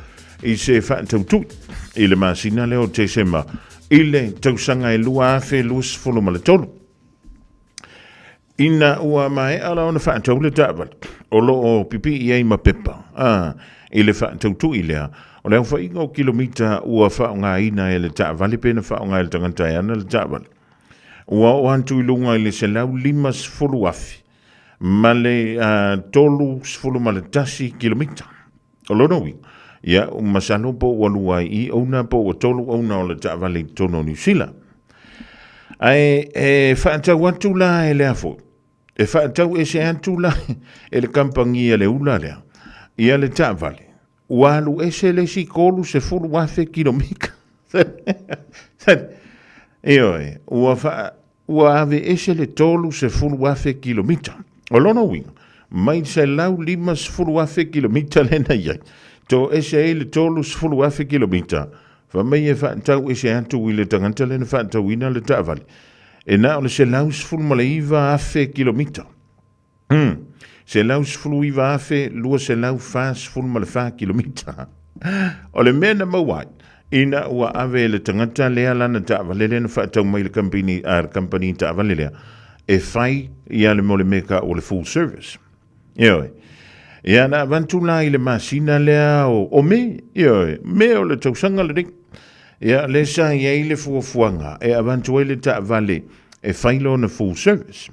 i se faatautui i le masina lea o Tesema i le tausaga e 2023. Ina ua maea la ona faatau le taavale, o lo o pipii ai ma pepa, a, i le faatautui lea, o le aofaiga o kilomita ua faaaogaina e le taavale pe na faaaoga e le tagata e ana le taavale, ua oo atu i luga i le 150,000 ma le 31 kilomita. O lona uiga, ia, masalo po ua lua ai i ouna po ua tolu ouna o le taavale i totonu o Niu Sila. Ae e faatau atu la e lea foi, e faatau ese atu la e le kamupani a le ula lea, ia le taavale, ua alu ese le isi 30,000 kilomita. Ioe, ua faa, Ua aveese le 30,000 kilomita. O lona uiga, mai le 150,000 kilomita lea na i ai, toese ai le 30,000 kilomita, fai mai e faatau ese atu i le tagata lea na faatauina le taavale, e na o le 119,000 kilomita. 119,244 kilomita. O le mea na maua ai, Ina ua ave e le tagata lea lana taavale lea na faatau mai i le kampini, a le kampani taavale lea, e fai ia le mo le mea ka o le full service. Ioe. Ia na avatu la i le masina lea o, o Me, ioe, Me o le tausaga lenei. Ia lea sa i ai le fuafuaga e avatu ai le taavale e fai lona full service.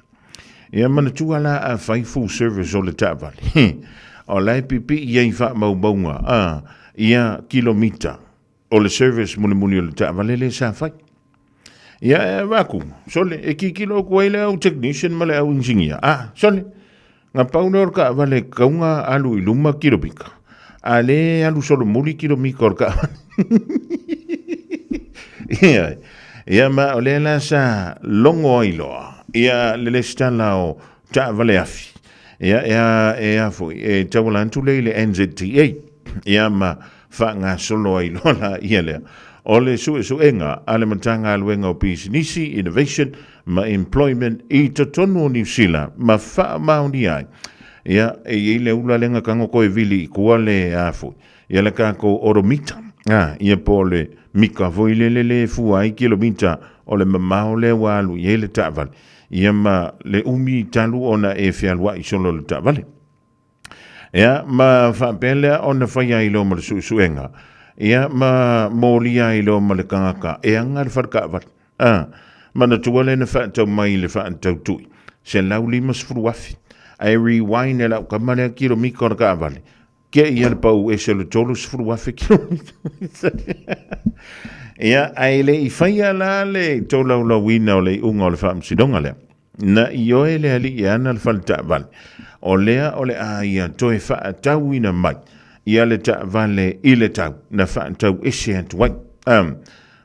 Ia manatua la a fai full service o le taavale, o la e pipii ai faamaumauga a ia kilomita o le service mulimuli o le taavale lea sa fai. Ia e avatu, sole, e kikilo aku ai le au technician ma le au engineer. Ah, sole, nga pau lea o le taavale kauga alu i luma kilomita. A le alu solomuli kilomita o le taavale. Ia, ia ma o lea la sa logo ai loa ia le lesitala o taavale afi. Ia, e a, e a foi, e tauala atu lea i le NZTA. Ia ma faagasolo ai loa la ia lea. O le suesuega a le Matagaluega o Pisinisi, Innovation ma Employment i totonu o Niu Sila ma faamaonia ai. Ia, e i ai le ula lea na tago toe vili i tua le a foi. Ia le tatou odomita. A, ia po o le mita foi lele le fua ai kilomita o le mamao lea ua alu i ai le taavale. Ia ma le umi talu ona e fealuai solo le taavale. Ia, ma faapea lea ona fai ai loa ma le suesuega. Ia, ma molia ai loa ma le tagata e aga le fale taavale. A, manatua lea na faatau mai i le faatautui, $150,000. Ae rewind e lau tama lea kilomita o le taavale, tea ia le pau ese o le 30,000 kilomita. Ia, ae le i faia la le tolaulauina o le iuga o le faamasinoga lea. Na ioe le alii e ana le fale taavale, o lea o le a ia toe faatauina mai ia le taavale i le tau na faatau ese atu ai. Um,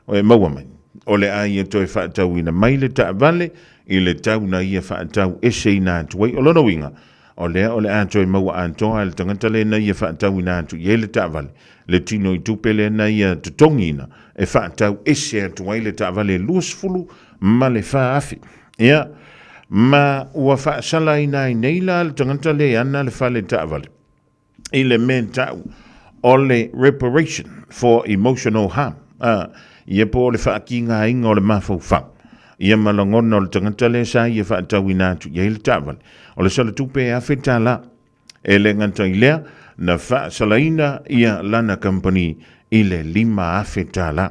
o e maua mai, o le a ia toe faatauina mai le taavale i le tau na ia faatau eseina atu ai. O lona uiga, o lea o le a toe maua atoa e le tagata lea na ia faatauina atu i ai le taavale, le tino i tupe lea na ia totogiina e faatau ese atu ai le taavale 24,000. Ia, ma ua faasalaina ai nei la le tagata lea e ana le fale taavale i le mea tau o le reparation for emotional harm. A, ia po o le faakigaina o le mafaufau. Ia ma lagona o le tagata lea sa ia faatauina atu i ai le taavale. O le salatupe e $1,000. E le gata i lea, na faasalaina ia lana kamupani i le $5,000.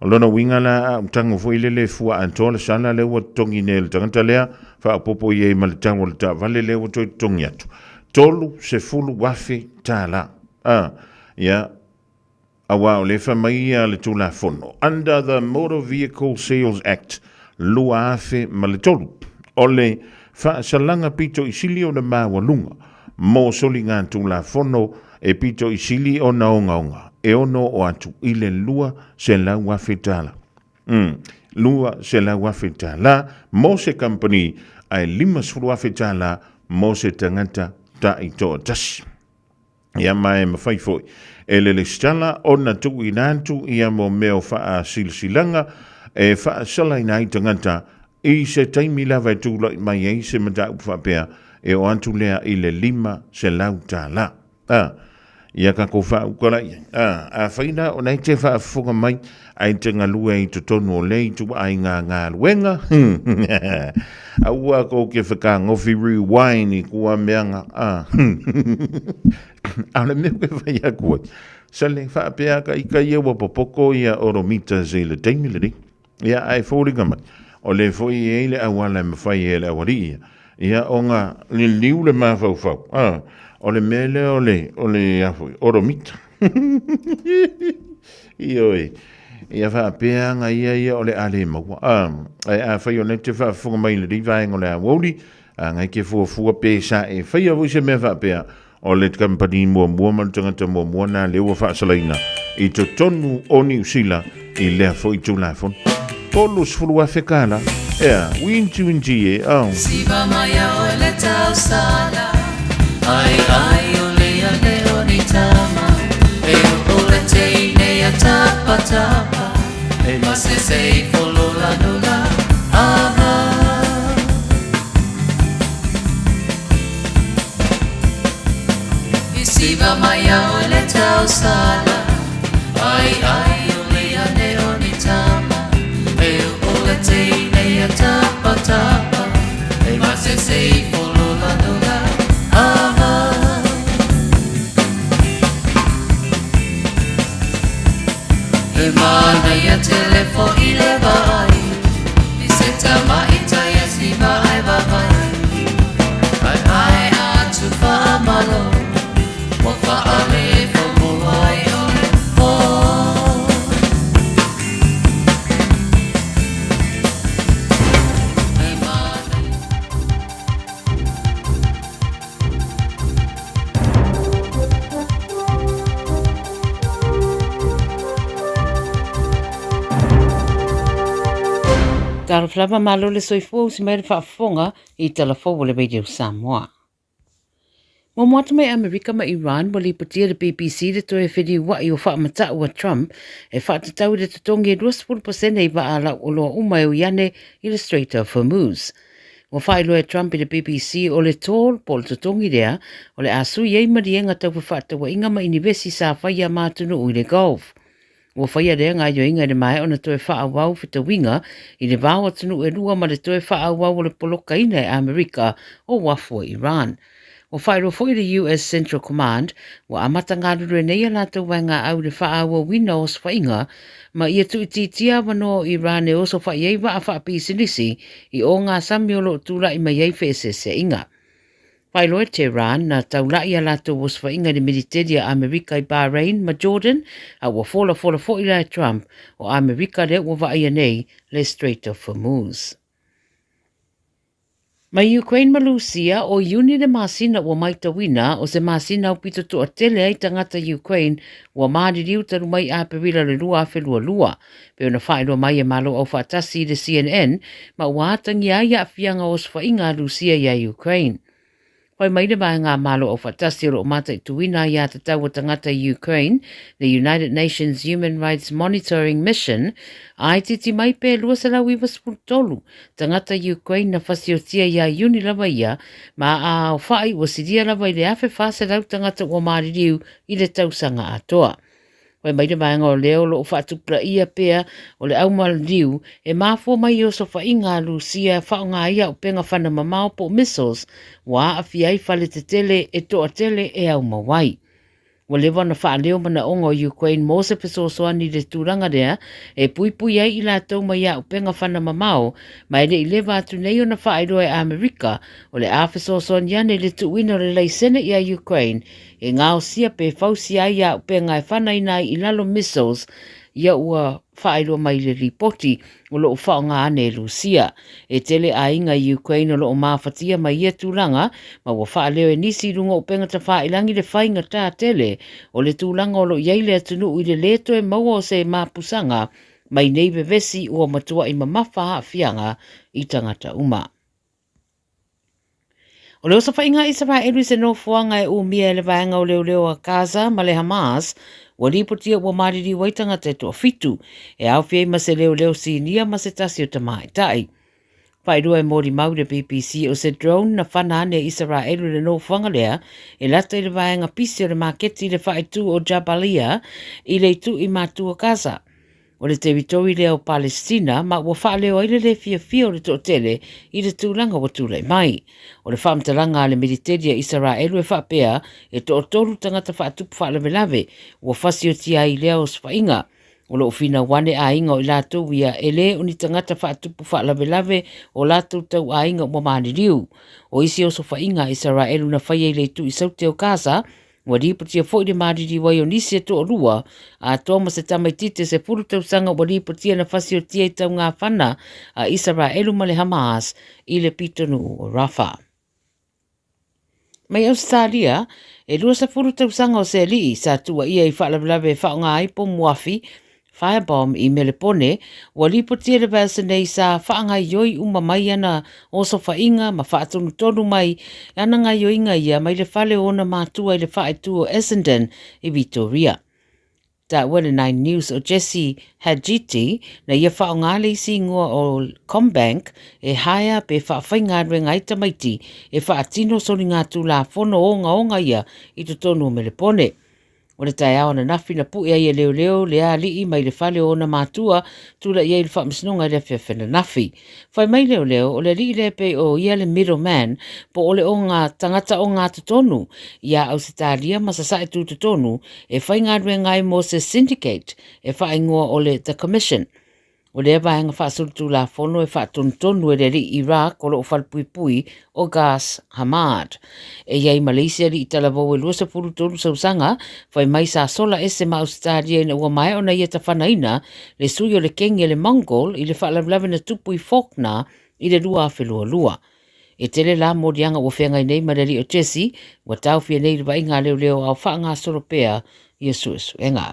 O lona uiga la, a ou tago foi lele e fua atoa le sala lea ua totogi nei e le tagata lea, faaopoopo i ai ma le tau o le taavale lea ua toe totogi atu. $30,000. A, ia, Aua o lea e fai mai ia le Tulafono, Under the Motor Vehicle Sales Act 2003, o le faasalaga pito i sili ona maualuga mo soligatulafono e pito i sili ona ogaoga e ono oo atu i le $200,000. $200,000 mo se kamupani ae $50,000 mo se tagata taitoatasi. Ia ma e mafai foi e le lesitala ona tuuina atu ia mo mea o faasilasilaga e faasalaina ai tagata i se taimi lava e tulai mai ai se mataupu faapea e oo atu lea i le $500. A, ia tatou faauka la i ai. A, afai la o la e te faafofoga mai ae te galue ai i totonu o lea ituaiga galuega, aua kou ke whakagofi rewind i kua meanga. A, a o le mea ke whai aku ai. Sale whaapea ka ika ia ua popoko ia oromitas i le taimi lenei. Ia, ae foliga mai. O le foi e ai le auala e mawhai e le awari ia. Ia, o ngā liliu le mafaufau. A, o le mea lea o le, o le, a foi, oromita. Ioe. Ia faapea aga ia ia o le a le maua. A, ae afai o lea e te faafofoga mai i lenei vaega o le aoauli, a ngai ke fuafua pe sa e faia foi se mea faapea, o le kamupani muamua ma le tagata muamua na lea ua faasalaina i totonu o Niu Sila i lea foi Tulafono. $30,000 tala. Ea, uinti uinti e, oh. Siva mai a oe le tausala Ai ai o le a le o ni tama E o o le teine a tapa tapa E masese i folola nula Aha I siva mai a oe le tausala Ai ai o le Talofa lava malo le soifua usi mai le faafofoga i tala fou o le Radio Samoa. Muamua atu mai Amerika ma Iran ua lipotia le BBC le toe feliua'i o faamata'u a Trump e faatatau i le totogi e 20% i vaa lau oloa uma e ui ane i le Strait of Hormuz. Ua faailoa e Trump i le BBC o le toll po o le totogi lea o le a sui ai maliega tau fefaatauaiga ma inivesi sa faia ma atunuu i le Gulf. Ua faia lea gaoioiga i le maea ona toe faaauau fetauiga i le va o atunuu e lua ma le toe faaauau o le polokaina e Amerika o uafu o Iran. Ua faailoa foi le US Central Command ua amata galulue nei a latou vaegaau i le faaauauina o osofaiga ma ia tuuitiitia avanoa o Iran e osofai ai vaa faapisinisi i ogasami o lo o tulai mai ai feeseeseaiga. Faailoa e Tehran na taula'i a latou osofaiga i le militeli a Amerika i Bahrain ma Jordan, a ua folafola foi la e Trump o Amerika lea ua vaaia nei le Strait of Hormuz. Mai Ukraine ma Lusia, o Iuni le masina ua maitauina o se masina aupito toatele ai tagata Ukraine ua maliliu talu mai Aperila le 2022. Pei ona faailoa mai e Malo Aufaatasi i le CNN, ma ua atagia ai aafiaga o osofaiga a Lusia iā Ukraine. Whai mai le vaega a Malo Aufaatasi o lo o mataituina aiātatau a tagata i Ukraine, le United Nations Human Rights Monitoring Mission, a itiiti mai pe 293 tagata Ukraine na fasiotia iā Iuni lava ia, ma a aofai ua silia lava i le 1,400 tagata ua maliliu i le tausaga atoa. Fai mai le vaega o lea o lo o faatupulaia pea o le aumaliliu e mafua mai i osofaiga a Lusia e faaaoga ai auupega fana mamao po o missiles ua aafia ai fale tetele e toatele e aumau ai. Ua leva ona faaleo manaoga o Ukraine mo se fesoasoani i le tulaga lea e puipui ai i latou mai auupega fana mamao ma e le i leva atu nei ona faailoa e Amerika o le a fesoasoani ane i le tuuina o le laisene iā Ukraine e gaosia pe fausia ai auupega e fanaina ai i lalo missiles ia ua faailoa mai i le lipoti o lo o faaaoga ane e Lusia. E tele aiga i Ukraine o lo o mafatia mai ia tulaga ma ua faaleo e nisi i luga o upega tafailangi le faigata tele o le tulaga o lo o i ai le atunuu i le lē toe maua o se mapusaga mai nei vevesi ua matuai mamafa aafiaga i tagata uma. O le osofaiga a Isaraelu i se nofoaga e umia e le vaega o leoleo a Gaza ma le Hamas, ua lipotia ua maliliu ai tagata e toafitu, e aofia ai ma se leoleo sinia ma se tasi o tamaitai. Faailoa e molimau i le BBC o se drone na fana ane e Isaraelu i le nofoaga lea e lata i le vaega pisi o le maketi i le faaitu o Jabalia i le itu i matua Gaza. O le teritori lea o Palesitina ma ua faaleo ai le lē fiafia o le toatele i le tulaga ua tulai mai. O le faamatalaga a le militeli a Isaraelu e faapea e toatolu tagata faatupu faalavelave ua fasiotia ai i lea osofaiga. O lo o finau ane aiga o i latou ia e lē o ni tagata faatupu faalavelave o latou tauaiga ua maliliu. O isi osofaiga a Isaraelu na faia i le itu i Saute o Gaza Ua lipotia foi le maliliu ai o nisi e toalua, atoa ma se tamaitiiti e 10 tausaga ua lipotia na fasiotia i taugafana a Isaraelu ma le Hamas i le pitonuu o Rafah. Mai Ausetalia, e 20 tausaga o se alii sa tuuaia i faalavelave e faaaoga ai pomuafi Firebomb i Melepone, ua lipotia le vaiaso nei sa faagaoioi uma mai ana osofaiga ma faatonutonu mai ana gaoioiga ia mai le fale o ona matua i le faaitu o Essendon i Vitoria. Taua le Nine News o Jesse Hadjiti na ia faaaoga le isi ingoa o CommBank e haea pe faafaigaluega ai tamaiti e faatino soligatulafono ogaoga ia i totonu o Melepone. O le taeao ananafi na pue ai e leoleo le alii mai le fale o ona matua, tulai ai i le faamasinoga i le afiafi ananafi. Fai mai leoleo, o le alii lea pei o ia le middle man, po o le oga tagata ogatotonu iā Ausetalia ma Sasae Tutotonu e faigaluega ai mo se syndicate e faaigoa o le The Commission. O lea vaega faasolitulafono e faatonutonu e le alii Iraq o lo o falepuipui o Ghaz Hamad. E i ai ma le isi alii talavou e 23 sausaga, fai mai sa sola ese ma Ausetalia ina ua maea ona ia tafanaina le sui o le kengi a le Mongol i le faalavelave na tupu i Faulkner i le 2022. E tele la moliaga ua feagai nei ma le alii o Jesse, ua taofia nei i le vaaiga a leoleo a o faagasolo pea ia suesuega.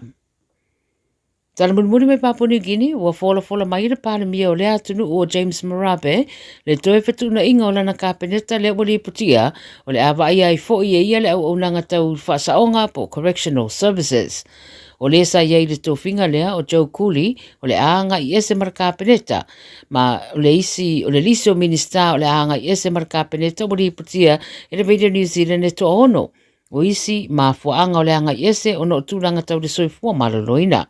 Tala mulimuli mai Papua New Guinea, ua folafola mai le Palemia o lea atunuu o James Marape le toe fetuunaiga o lana Kapeneta lea ua lipotia o le a vaaia ai foi e ia le auaunaga tau faasaoga po o Correctional Services. O le sa i ai i le tofiga lea o Joe Cooley o le a agai ese ma le Kapeneta ma o le isi o le lisi o Minisita o le a agai ese ma le Kapeneta ua lipotia e le Radio New Zealand e toaono. O isi mafuaaga o le agai ese ona o tulaga tau le soifua maloloina.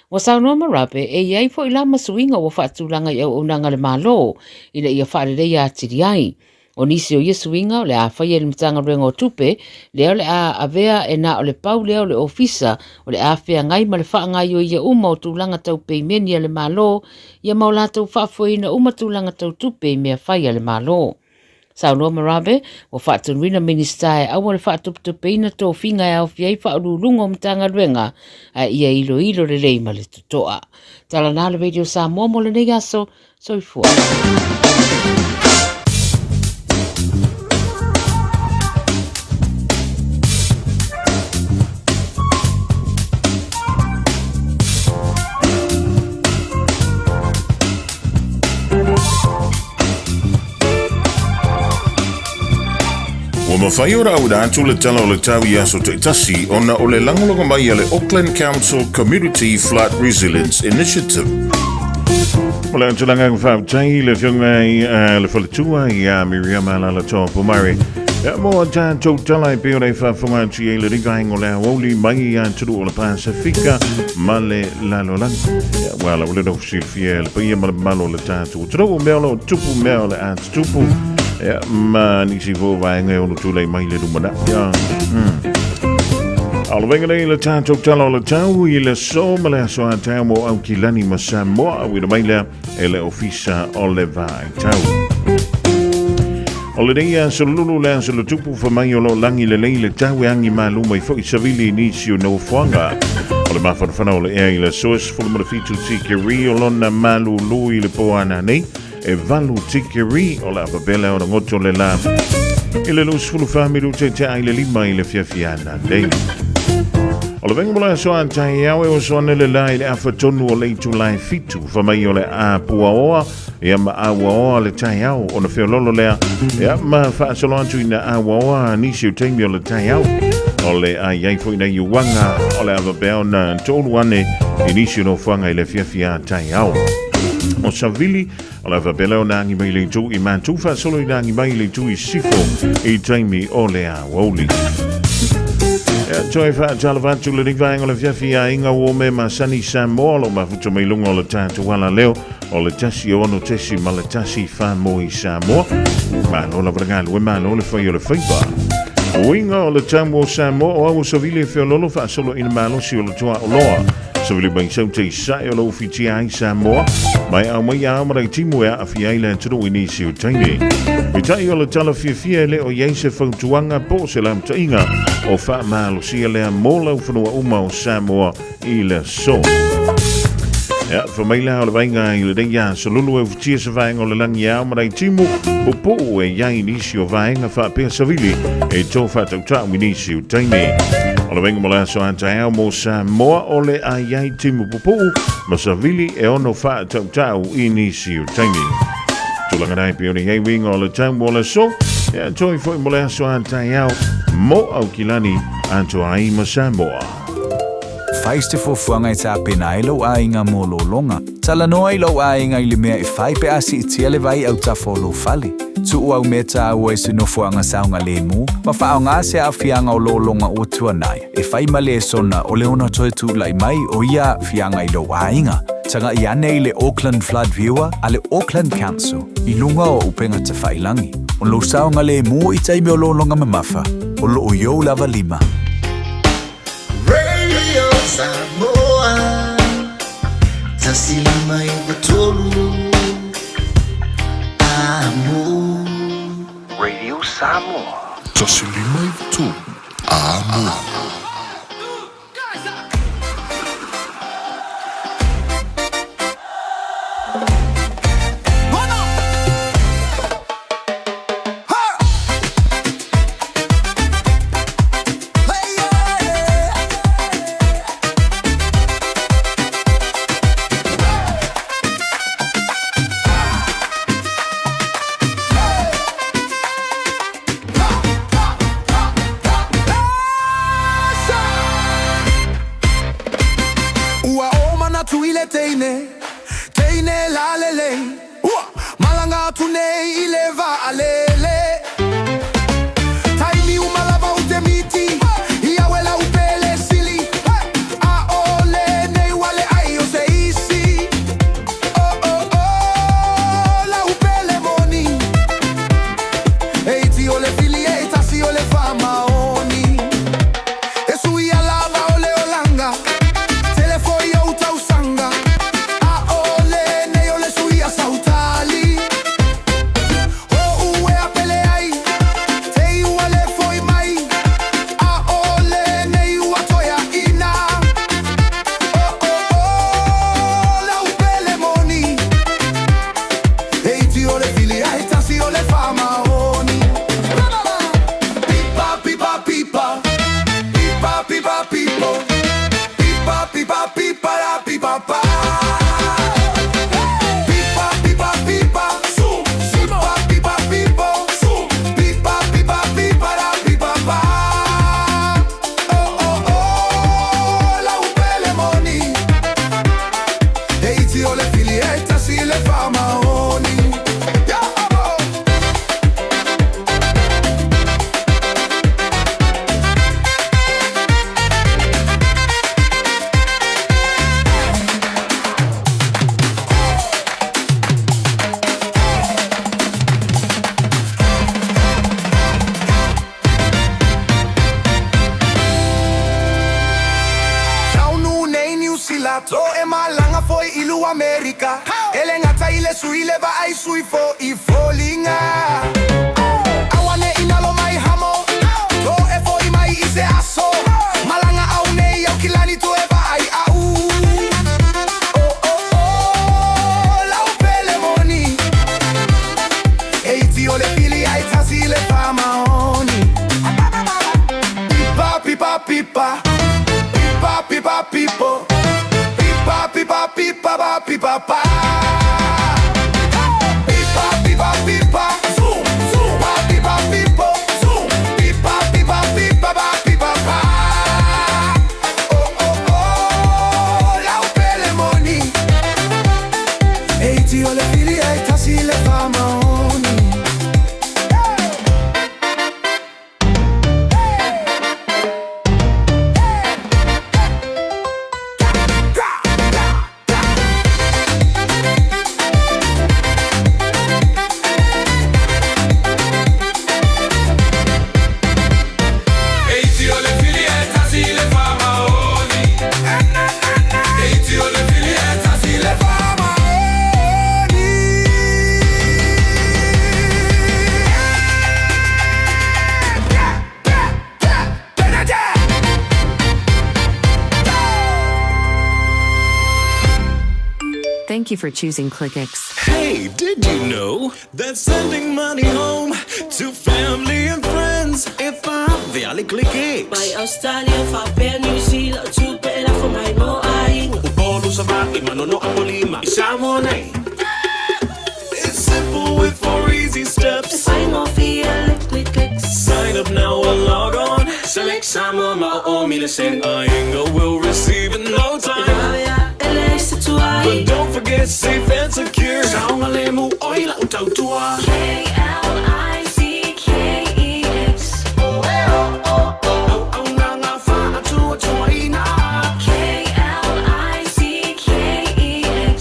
Ua saunoa Marape e i ai foi la ma suiga ua faatulaga i auaunaga a le Malo ina ia faaleleia atili ai. O nisi o ia suiga o le a faia i le Matagaluega o Tupe, lea o le a avea e na o le pau lea o le ofisa o le a feagai ma le faagaioia uma o tulaga tau peimeni a le Malo ia ma o latou faafoeina uma tulaga tau tupe i mea fai a le Malo. Saunoa Marabe, ua faatonuina Minisita e aua le faatupatupeina tofiga e aofia ai faauluuluga o Matagaluega, ae ia iloilo lelei ma le totoa. Tala na le Radio Samoa mo lenei aso, soifua. Ua mafai ona auina atu le Tala o le Tau i aso taitasi ona o le lagolago mai a le Auckland Council Community Flood Resilience Initiative. O le tulaga faafetai i le afioga i le faletua ia Miriama Alaalatoa Pomare. Ia mo a tatou tala e pei ona e faafofoga atu i ai le vaega o le aoauli mai i atunuu o le Pasefika ma le lalolagi. Ia, ua la ua le silafia e le paia ma le mamalu o le tatou atunuu, o mea o lo o tupu, mea o le a tutupu, ia, ma nisi foi o vaega e ono tulai mai le lumanai. Ia, A o le vaega nei le tatou tala o le tau i le aso ma le aso a taeao mo Aukilani ma Samoa, auina mai lea e le Ofisa o le Vaitau. O lenei aso lulu le aso le tupu fa mai o lo lagi lelei le tau e agi malu mai foi savili i nisi o nofoaga. O le mafanafana o le ea i le aso e 17 tikeri o lona malulu i le po ana nei e 8 tikeri o le apapele o ngoto le la i le 24 minute te ai le lima i le fiafiana nei. O le venga mo le aso a taeao e oso ane le la i le afa tonu o le itulai 7 fa mai o le a puaoa Ia ma auaoa le taeao ona feololo lea. Ia ma faasolo atu ina auaoa nisi o taimi o le taeao. O le a iai foi nei uaga o le ava pea ona tolu ane i nisi o nofoaga i le afiafi a taeao. O Savili, o le ava pea lea ona agi mai le itu i Matu faasolo ina agi mai le itu i Sifo i taimi o le aoauli. Ia, toe faatalofa atu lenei vaega o le afiafi i aiga ua me masani Samoa o lo o mafuta mai luga o le tatou ala leo O le 1 6 ma le 1 wha i Samoa. Malo lava le galue, malo le fai o le faiva. Uiga o le tau o Samoa o au o Savili e feololo faasolo i le malosi o le toa o loa. Savili mai sau te isae o le ufitia ai Samoa. Mai au mai au marai timu e aafia ai le atunuu i nisi o taimi. Peitai o le tala fiafia e le o i ai se fautuaga po o se lamutaiga o faamalosia lea mo laufanua uma o Samoa i le aso. Ia, fa mai la o le vaiga i lenei aso lulu e ufitia se vaega o le lagi ao ma nai timu pupuu e iai nisi o vaega faapea savili e tō whātautau i nisi o taimi. O le vaiga mo le aso a taeao mo Samoa o le a iai timu pupuu ma savili e ono whātautau i nisi o taimi. Tulaga nei pe ona iai uiga o le tau mo le aso, ia toi foi mo le aso a taeao mo Aukilani atoa ai ma Samoa. Fai se fuafuaga e tapena ai lou aiga mo lologa. Talanoa i lou aiga i le mea e fai pe a siitia le vai autafa o lou fale. Tuu au mea taua i se nofoaga saogalemu ma faaaoga se aafiaga o lologa ua tuanai e fai ma lesona o le ono toe tulai mai o ia aafiaga i lou aiga. Tagai ane i le Auckland Flood Viewer a le Auckland Council i luga o upega tafailangi. O lou saogalemu i taimi o lologa mamafa, o loo i ou lava lima. Radio Samoa 1 5 9 3 Amo. Radio Samoa. 1 5 9 3 Amo. nei i le vaalele. Taimi uma lava ou te miti i au e lau pele sili. Aʻole nei ua leai o se isi. Oh oh oh lau pele moni. E iti o le fili e tasi o le faamaoni. E suia lava o le olaga. Tele foi ou tausaga. Aʻole nei o le suia sau tali. O uea pele ai. Te i ua le foi mai. Aʻole nei ua toe aʻina. Oh oh oh lau pele moni. E iti o le fili ae tasi o le faamaoni. Pipa pipa pipa. Pipa pipa pipo. Pipa pipa pipa la pipa pa. Pipa pipa pipa. Pipa pipa pipo. Pipa pipa pipa la pipa pa. Oh oh oh lau pele moni. E iti o le fili e tasi le faamaoni. Ya abo. Taunuu nei Niu Sila to e malaga foi i lu Amerika. E le gata i le sui le vaai sui fo i foliga. Aua ne i nalo mai Hamo to e foi mai i se aso. Malaga au nei Aukilani to e vaai au. Oh oh oh lau pele moni. E iti o le fili ae tasi le faamaoni. Pipa pipa pipa. Pipa pipa pipo. Pipa pipa pipa pa pipa pa. Pipa pipa pipa. Pipa pipa pipo. Pipa pipa pipa pa pipa pa. Oh oh oh lau pele moni. E iti o le fili ae tasi le faamaoni. E iti o le fili e tasi le faamaoni. E iti o le fili e tasi le faamaoni. Thank you for choosing ClickX. Hey, did you know that sending money home to family and friends if I the ClickX? Mai Australia, faapea New Zealand, tupe e lafo mai mo aiga. Upolu Savaii, Manono Apolima, i Samoa nei. It's simple with four easy steps. E faigofie le ClickX. Sign up now or log on. Select Samoa ma o o mile sen. Aiga will receive in no time. E vave ae e leai se tuai. But don't forget safe and secure. Saogalemu oe i lau tautua. KLICKEX. Auaunaga faatuatuaina. KLICKEX.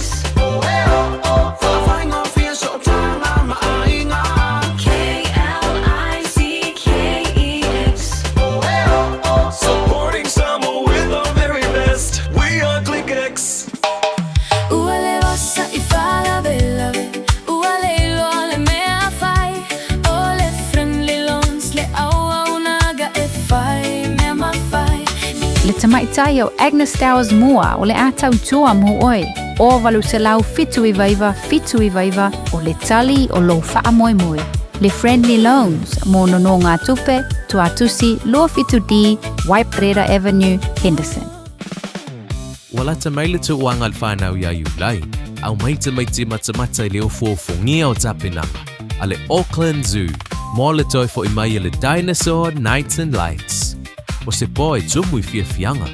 Faafaigofie sootaga ma aiga. KLICKEX. Supporting Samoa with our very best. We are ClickX. Ua le osa i faalavelave, ua le iloa le mea fai, o le Friendly Loans le auaunaga e fai mea mafai. Le tamaitai o Agnes Towers Moore o le a tautua mo oe. O 879 79 o le tali o lou faamoemoe. Le Friendly Loans mo nonogatupe, Tuatusi 27D, Waiparera Avenue, Henderson. Ua lata mai le tauaga a le whanau ia Iulai, aumai tamaiti matamata i le ofoofogia o tapenaga a le Auckland Zoo mo le toe fo'i mai a le Dinosaur Nights and Lights. O se po e tumu i fiafiaga,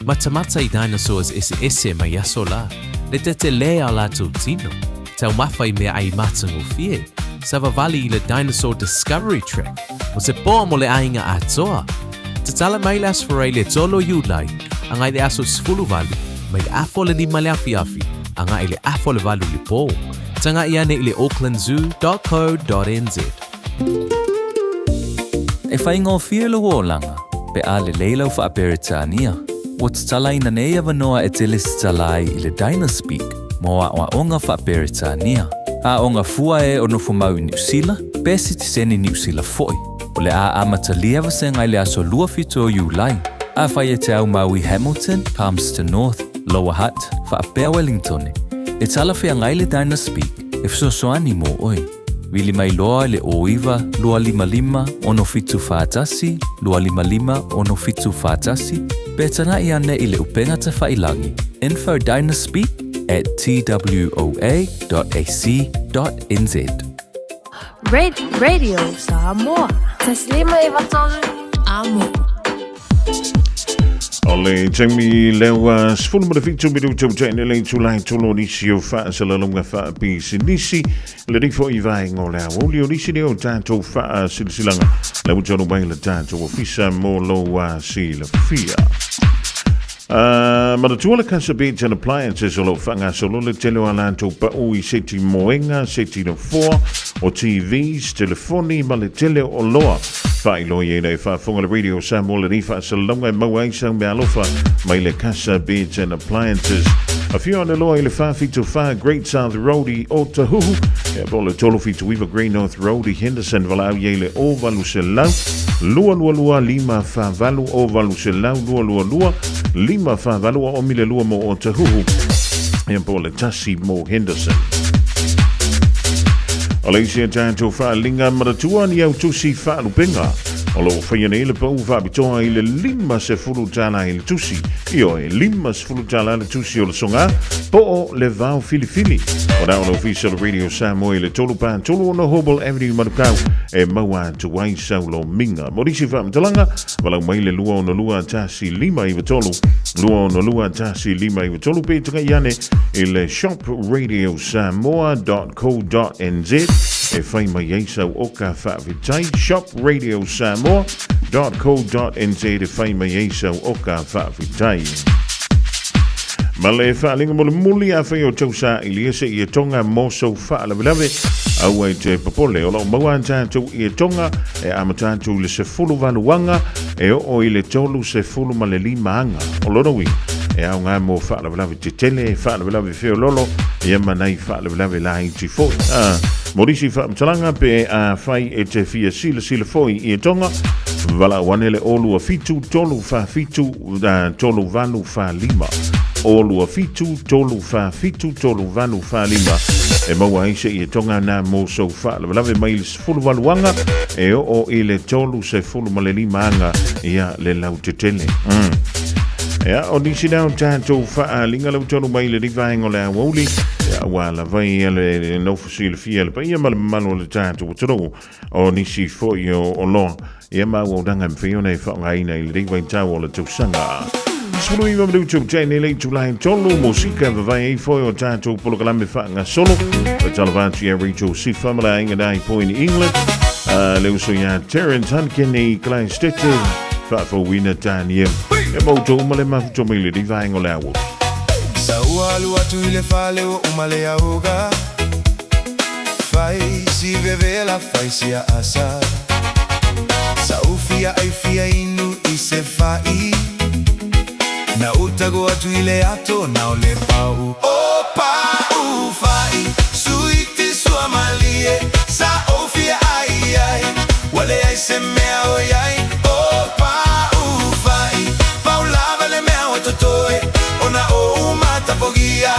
matamata i dinosaurs eseese mai aso la, le tetelē a o latou tino, taumafa i meaai matagofie. Savavali i le Dinosaur Discovery Track, o se pō mo le aiga atoa. Tatala mai le Aso Faraile e 3 o Iulai, agai i le aso 18, mai le afa o le 5 i le afiafi, agai i le afa o le 8 i le pō. Taga'i ane i le aucklandzoo.co.nz. E faigofie lou olaga pe a lelei lau Faa-Peretania. Ua tatalaina nei avanoa e te lesitala ai i le Dynaspeak mo aoaoga Faa-Peretania. Aoga fua e o nofomau i Niu Sila, pe sitiseni Niu Sila foi. O le a amatalia vasega i le aso 27 o Iulai. Afai e te aumau i Hamilton, Palmerston North, Lower Hutt, faapea Wellingtone, e talafeagai le Dynaspeak e fesoasoani mo oe. Vili mai loa i le 09 255 6741 255 6741 pe taga'i ane i le upega tafailangi info dynaspeak at twoa.ac.nz. Radio Samoa. Taslima e vatolu amo. O le taimi lea ua 17 minuta ua taina le itula e tolu o nisi o faasalalauga faapisinisi lenei foi vaega o le aoauli o nisi lea o tatou faasilasilaga la ua taunuu mai le tatou ofisa mo lou silafia. Manatua le Casa Beds and Appliances o lo o faagasolo le tele o a latou pau i seti moega, seti nofoa, o TVs, telefoni ma le tele o oloa. Faailoa i ai e faafofoga le Radio Samoa lenei faasalalauga e maua ai sau meaalofa mai le Casa Beds and Appliances. Afio ane loa i le 474 Great South Road i Otahuhu, ia po o le 379 Great North Road i Henderson, valaau i ai le 0800 222 548 0800 222 548 o omi le lua mo Otahuhu, ia po o le tasi mo Henderson. O le isi a tatou faaaliga manatua ni au tusi faalupega o lo o faia nei le pau faapitoa i le $50 i le tusi. Ioe, $50 le tusi o le soga po o le vao filifili. O na o le ofisa o le Radio Samoa i le 3 pa 3 6 Hobble Avenue Manukau e maua atu ai sau lomiga. Mo nisi faamatalaga, valaau mai le 262 1 593 262 1 593 pe taga'i ane i le shopradiosamoa.co.nz e fai mai ai sau oka faafetai shopradiosamoa.co.nz e fai mai ai sau oka faafetai. Ma le faaaliga mulimuli afai o tau sailia se ietoga mo sou faalavelave, aua e te popole, o lo o maua a tatou ietoga e amata atu i le 18 aga e oo i le 35 aga. O lona uiga, e aoga mo faalavelave tetele, faalavelave feololo, ia ma nai faalavelave laiti foi. A, mo nisi faamatalaga pe afai e te fia silasila foi i ietoga, valaau ane le 027 347 3 8 4 5. 027 347 3 8 4 5 e maua ai se ietoga na mo sou faalavelave mai le 18 aga e oo i le 35 aga ia le lautetele. Ia, o nisi na o tatou faaaliga lau taunuu mai i lenei vaega o le aoauli, ia, ua lava ia le nofo silafia le paia ma le mamalu o le tatou atunuu o nisi foi o oloa ia ma auaunaga e mafai ona e faaaogaina i lenei vaitau o le tausaga. 19 minutu tene le itula e tolu, musika vavae ai foi o tatou polokalame faagasolo. O talava atu ia Rachel Sifa ma le aiga nai Point England. Le uso ia Terence Hunkin i Christchurch, faafouina Daniel. E mautou uma le mafuto mai lenei vaega o le aoauli. Sa ua alu atu i le fale ua uma le auga Fai si vevela fai si aasa Sa ou fia ai fia inu i se fa'i Na utago atu i le ato na o le pau O pau fa'i suiti sua malie Sa ou fia ai ai ua leai se mea o iai O pau fa'i pau lava le mea ua totoe Ona ou matapogia.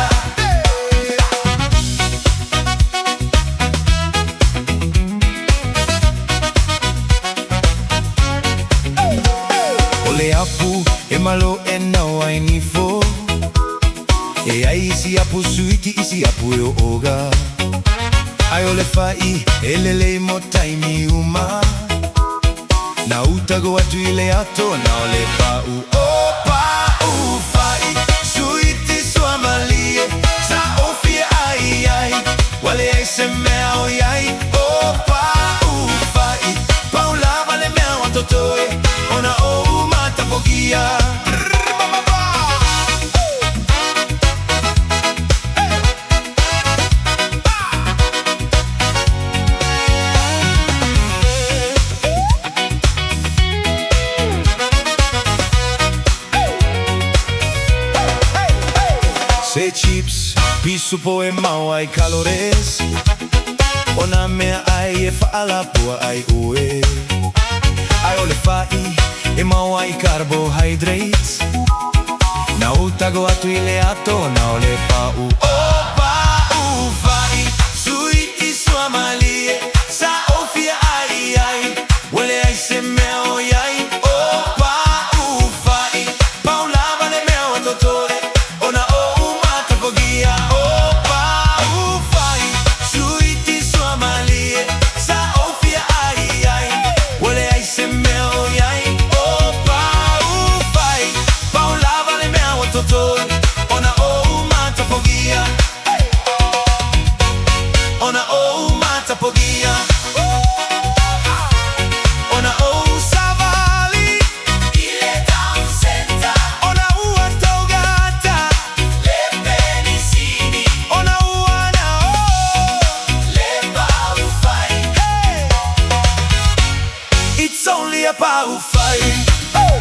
O le apu e malo e nau ai nifo E ai isi apu suiti isi apu e o oga Ai o le fa'i e lelei mo taimi uma Na utago atu i le ato na o le pa'u O pa'u fa'i suiti sua malie Sa ou fia ai ai ua leai se mea o iai O. Supo e maua ai calories O nā mea ʻai e faʻalapua ai ʻoe Ae o le faʻi e maua ai carbohydrates Na utago atu i le ato na o le pa'u O pa'u faʻi Suiti suamalie Sa ou fia ʻai ai Ua leai se mea o iai O pa'u faʻi Pau lava le mea ua totoe Ona oʻu matapogia O pa'u faʻi Suiti suamalie Sa ou fia ʻai ai Ua leai se mea o iai O pa'u faʻi Pau lava le mea ua totoe Ona oʻu matapogia Ona oʻu matapogia Ona ou savali I le town center Ona ua taugata Le penisini Ona ua na o Le pa'u fai Hey! It's only a pa'u fai oh!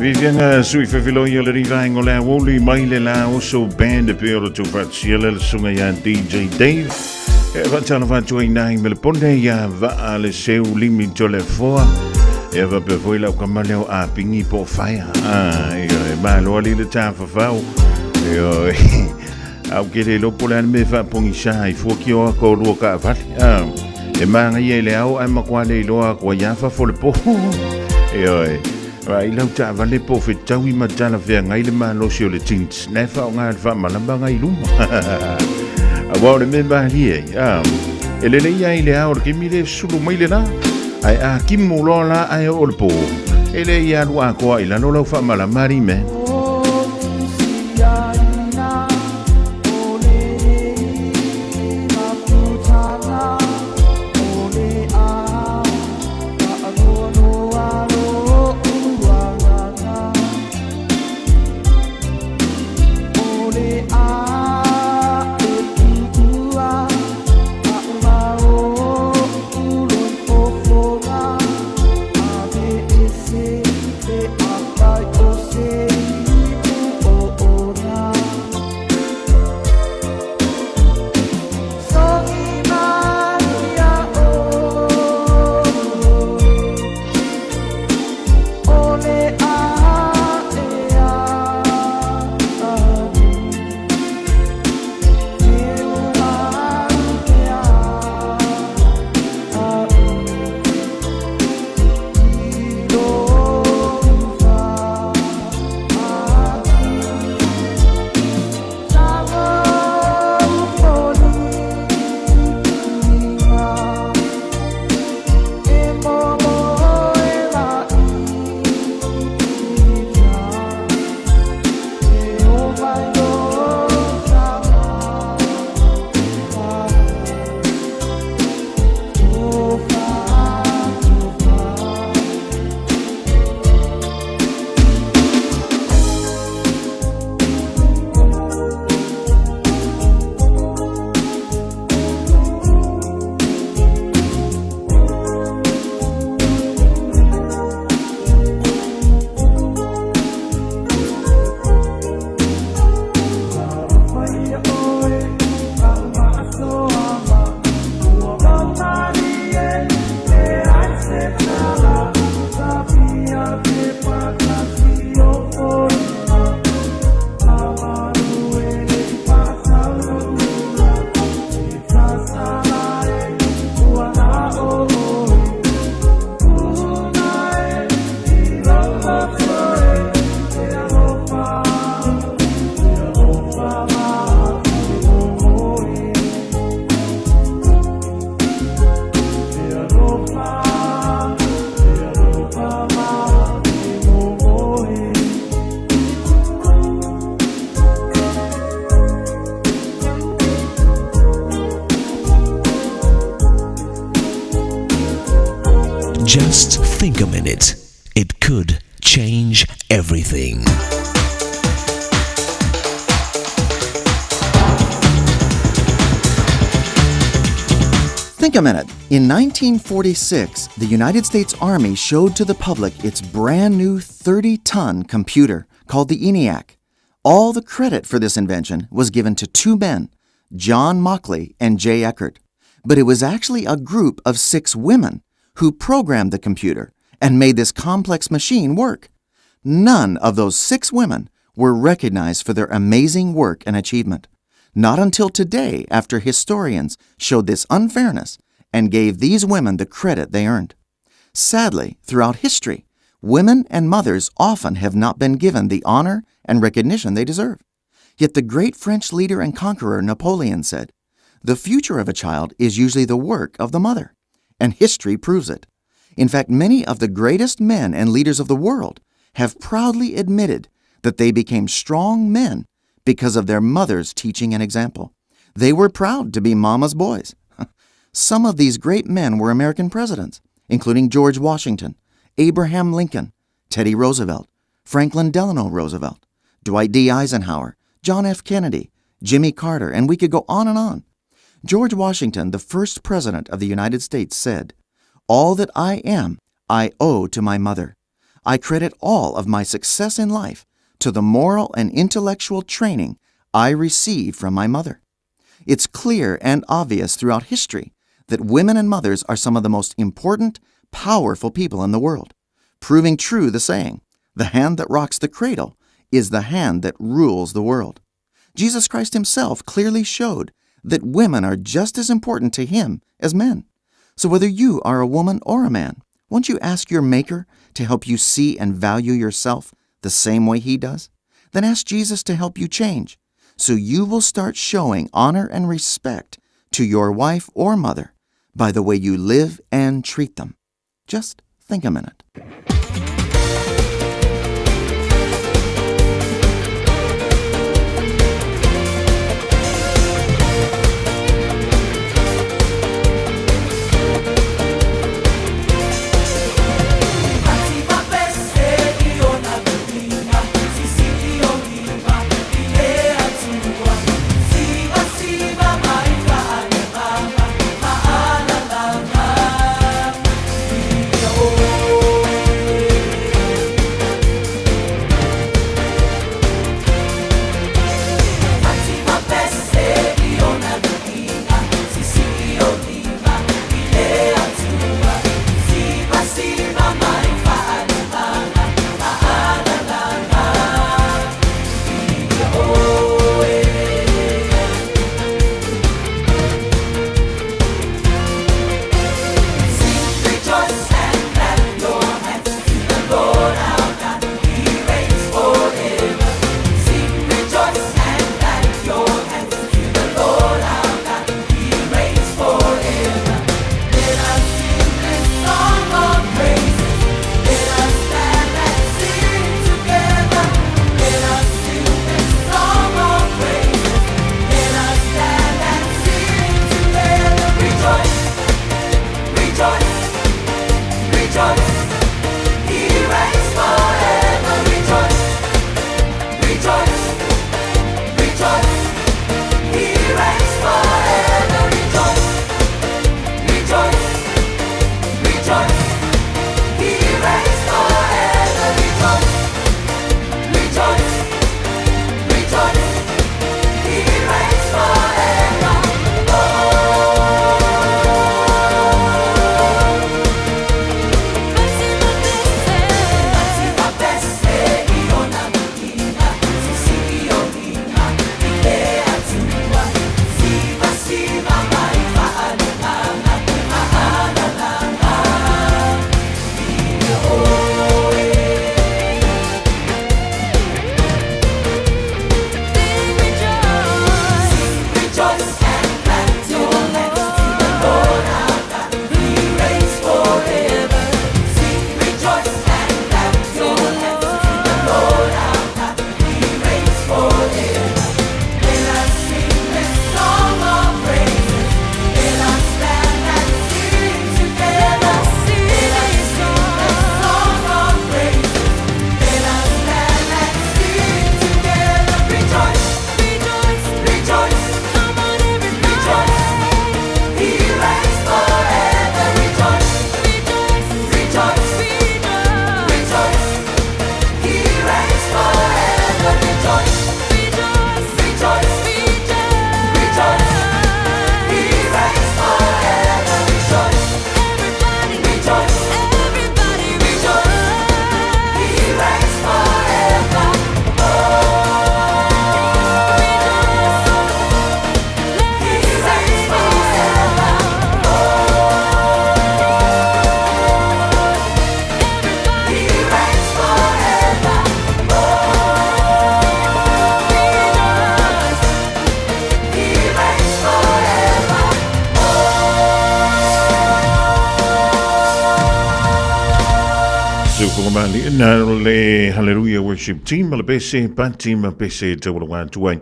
Viviana sui fefiloi o le rivaenga o le aoauli mai le la oso band e pei o le taufaatsia le susuga ia DJ Dave. E faatalofa atu ai nai me le pone ia vaa le seu limi tolefoa. E faapea foi lau kama leo a pingi po faia. Ah, ioe, malo ali le tafafau. Ioe, au ke le iloa po o le a le mea e faapogisa ai fua ki o aka o lua kaavale. Ah, e magaia i le ao ae matua le iloa aku ai lava fafo le po. Ioe, Ai lau taavale po o fetaui ma talafeagai le malosi o le tint na e faaaoga i le faamalamaga i luma. Aua o le mea malie ai, a, e lelei lava i le ao o le taimi lea e sulu mai le la, ae a timu loa la ae oo le po, e leai alu atoa i lalo lau faamalama alii mea. Just think a minute. It could change everything. Think a minute. In 1946, the United States Army showed to the public its brand new 30 ton computer called the ENIAC. All the credit for this invention was given to two men, John Mauchly and Jay Eckert. But it was actually a group of six women who programmed the computer and made this complex machine work. None of those six women were recognized for their amazing work and achievement. Not until today, after historians showed this unfairness and gave these women the credit they earned. Sadly, throughout history, women and mothers often have not been given the honor and recognition they deserve. Yet the great French leader and conqueror Napoleon said, The future of a child is usually the work of the mother. And history proves it. In fact, many of the greatest men and leaders of the world have proudly admitted that they became strong men because of their mother's teaching and example. They were proud to be mama's boys. Some of these great men were American presidents, including George Washington, Abraham Lincoln, Teddy Roosevelt, Franklin Delano Roosevelt, Dwight D. Eisenhower, John F. Kennedy, Jimmy Carter, and we could go on and on. George Washington, the first president of the United States, said, All that I am, I owe to my mother. I credit all of my success in life to the moral and intellectual training I received from my mother. It's clear and obvious throughout history that women and mothers are some of the most important, powerful people in the world, proving true the saying, the hand that rocks the cradle is the hand that rules the world. Jesus Christ himself clearly showed that women are just as important to him as men. So whether you are a woman or a man, won't you ask your Maker to help you see and value yourself the same way he does? Then ask Jesus to help you change so you will start showing honor and respect to your wife or mother by the way you live and treat them. Just think a minute. Taufogamali na le Hallelujah Worship Team ma le pese pati ma pese tauala atu ai.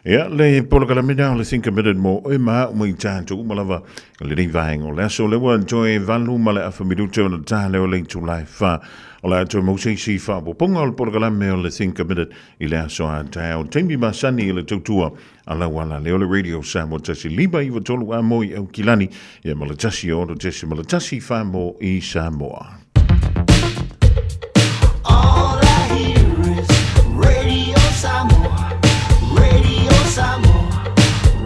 Ia le polokalame na o le Think a Minute mo e ma o mai tātou uma lava lenei vaega o le aso le ua toe valu ma le afa minute ona tā leo le itula e wha. O le atoa mau se isi faaopoopoga o le polokalame o le Think a Minute i le aso a taeao. Taimi masani i le tautua a lau ala lea o le Radio Samoa 1 5 9 3 a mo i Aukilani ia ma le 1 6.1 mo i Samoa. All I hear is Radio Samoa, Radio Samoa,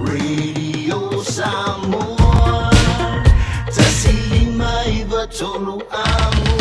Radio Samoa. 1 5 9 3 amo.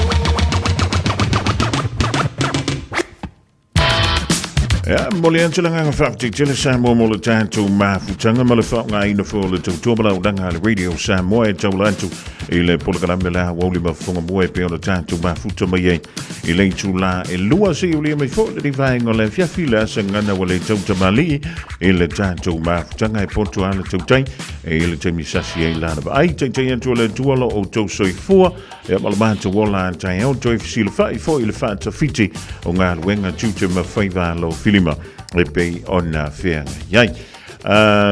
Ia, momoli atu le agaga faafetai tele Samoa mo le tatou mafutaga ma le faaaogaina foi o le tautua ma laudaga a le Radio Samoa e taula atu i le polokalame le aoauli ma fofoga mua e pei ona tatou mafuta mai ai i le itulā e lua seia aulia mai foi lenei vaega o le afiafi le asa gagana ua le tautamalii i le tatou mafutaga e poto a le tautai e i le taimi sasi ai lana vaai taitai atu o le Atua lo outou soifua Ia ma le matou ola a taeao toe fesilafai foi i le faatafiti o galuega tiute ma faiva alofilima e pei ona feagai ai.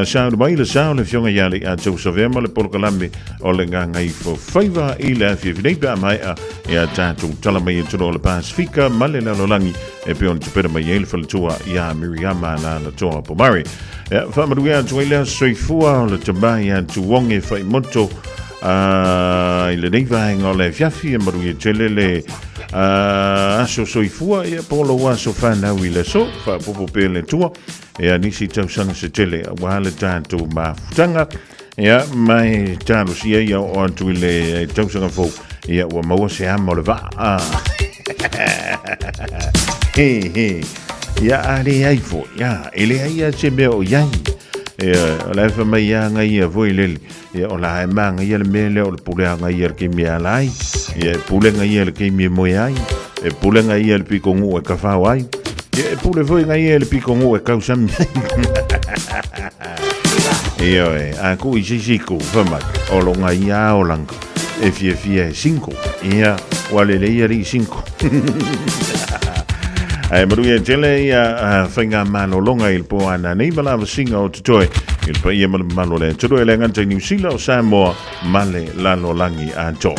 Sauni mai le sao le Afioga ia Lei'atou Savea ma le polokalame o le Gagaifo Faiva i le afiafi nei pe a maea ia tatou tala mai atunuu o le Pasifika ma le lalolagi e pei ona tapena mai ai le faletua ia Miriama Alaalatoa Pomare. Ia, faamanuia atu ai le aso soifua o le tama ia Tuoge Faimoto i lenei vaega o le afiafi e manuia tele le aso soifua ia po o lou aso fanau i le aso faaopoopo pea le Atua ia nisi tausaga se tele aua le tatou mafutaga ia ma e talosia ia oo atu i le tausaga fou ia ua maua se ama o le vaa. He he ia a leai foi ia e leai a se mea o i ai ia o la e fai mai ia agaia foi lele Ia, o la e māngaia le mea lea o le pule agaia le keimi e ala ai. Ia, e pule gaia le keimi e moe ai. E pule gaia le piko nuu e kafao ai. Ia, e pule foi gaia le piko nuu e kausami ai. Ia, e, a ku i sisi ku, whamai, o lo gaia a olanga, e fia fia e cinco. Ia, ua lelei alii cinco. Ae manuia tele ia faigamalologa i le po ana nei ma lavasiga o totoe i le paia ma le mamalu o le atunuu e le gata i Niu Sila o Samoa ma le lalolagi atoa.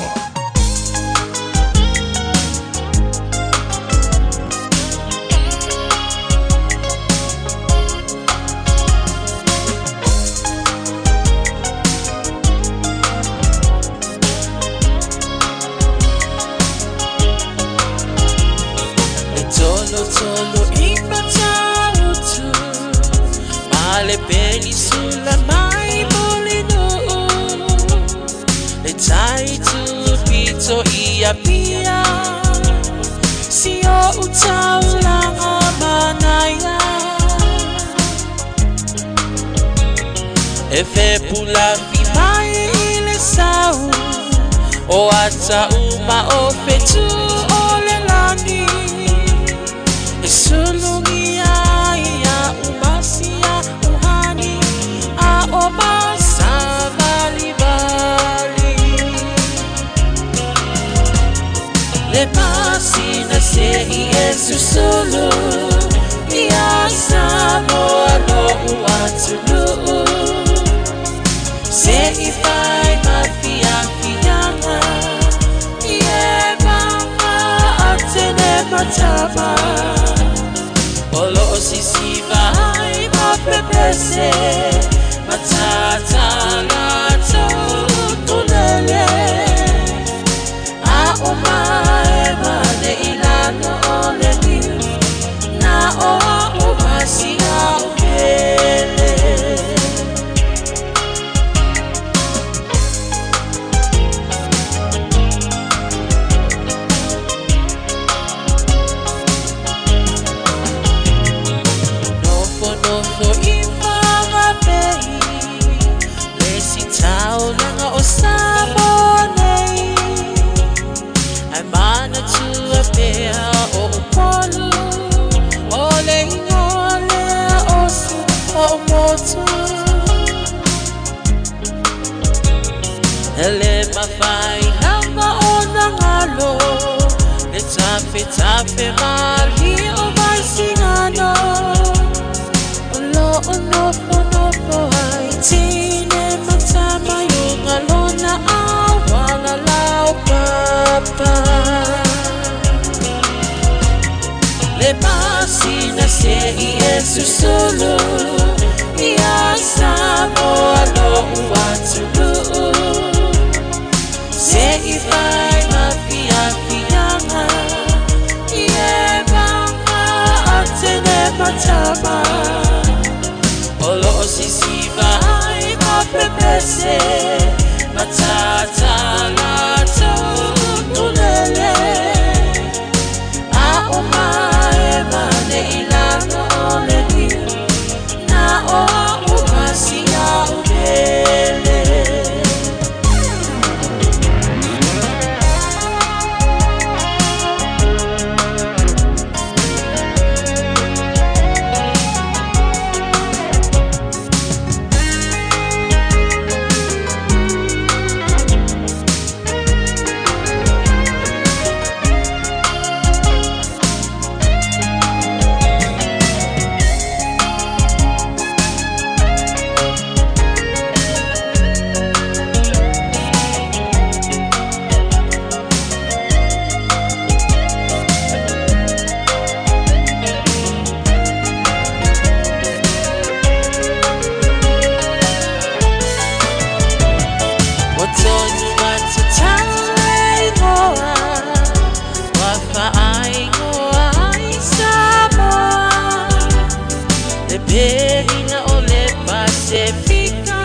E tolotolo i Matautu Ma le penisula mai Mulinuu Le tai tupito i Apia Si o'u taulaga manaia E fepulafi mai i le sau O ata uma o fetu o le lagi E sulugia ia umasia uhani A o masavalivali Le masina se'i e susulu Ia Samoa lo'u atunuu Se'i fai ma fiafiaga I e mama atene matama O lo'o sisiva ai ma pepese Matata latou utulele A o mae ma le ilalo o le niu Na o a'u masia o pele. Nofonofo i Whanganui Le isi taulaga o Samoa nei Ae manatua pea o Upolu O le igoa lea o si o'u motu E le mafai lava ona galo Le E tafe mali o Vaisigano O loo nofonofo ai tine ma tama i luga lona auala laupapa Le masina se'i e susulu Ia Samoa lo'u atunuu Se'i fai ma fiafiaga I e vaga a tine ma tama O loo sisiva ai ma pepese Ma tatala tulele A o mae mane i lalo o le niu Na o au masia o pele. Ua tonu atu tala igoa Ua faaigoa ai Samoa Le perina o le Pasefika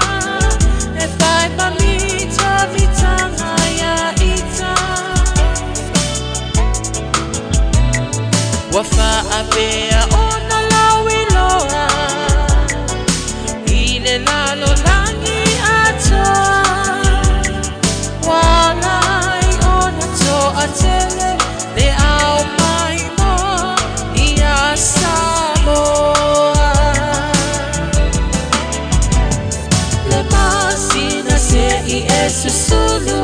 E fai ma mitamitanga ia ita Ua faapea ona lauiloa I le lalolagi atoa Ua ala ai ona toatele Le au maimoa ia Samoa Le masina se'i e susulu.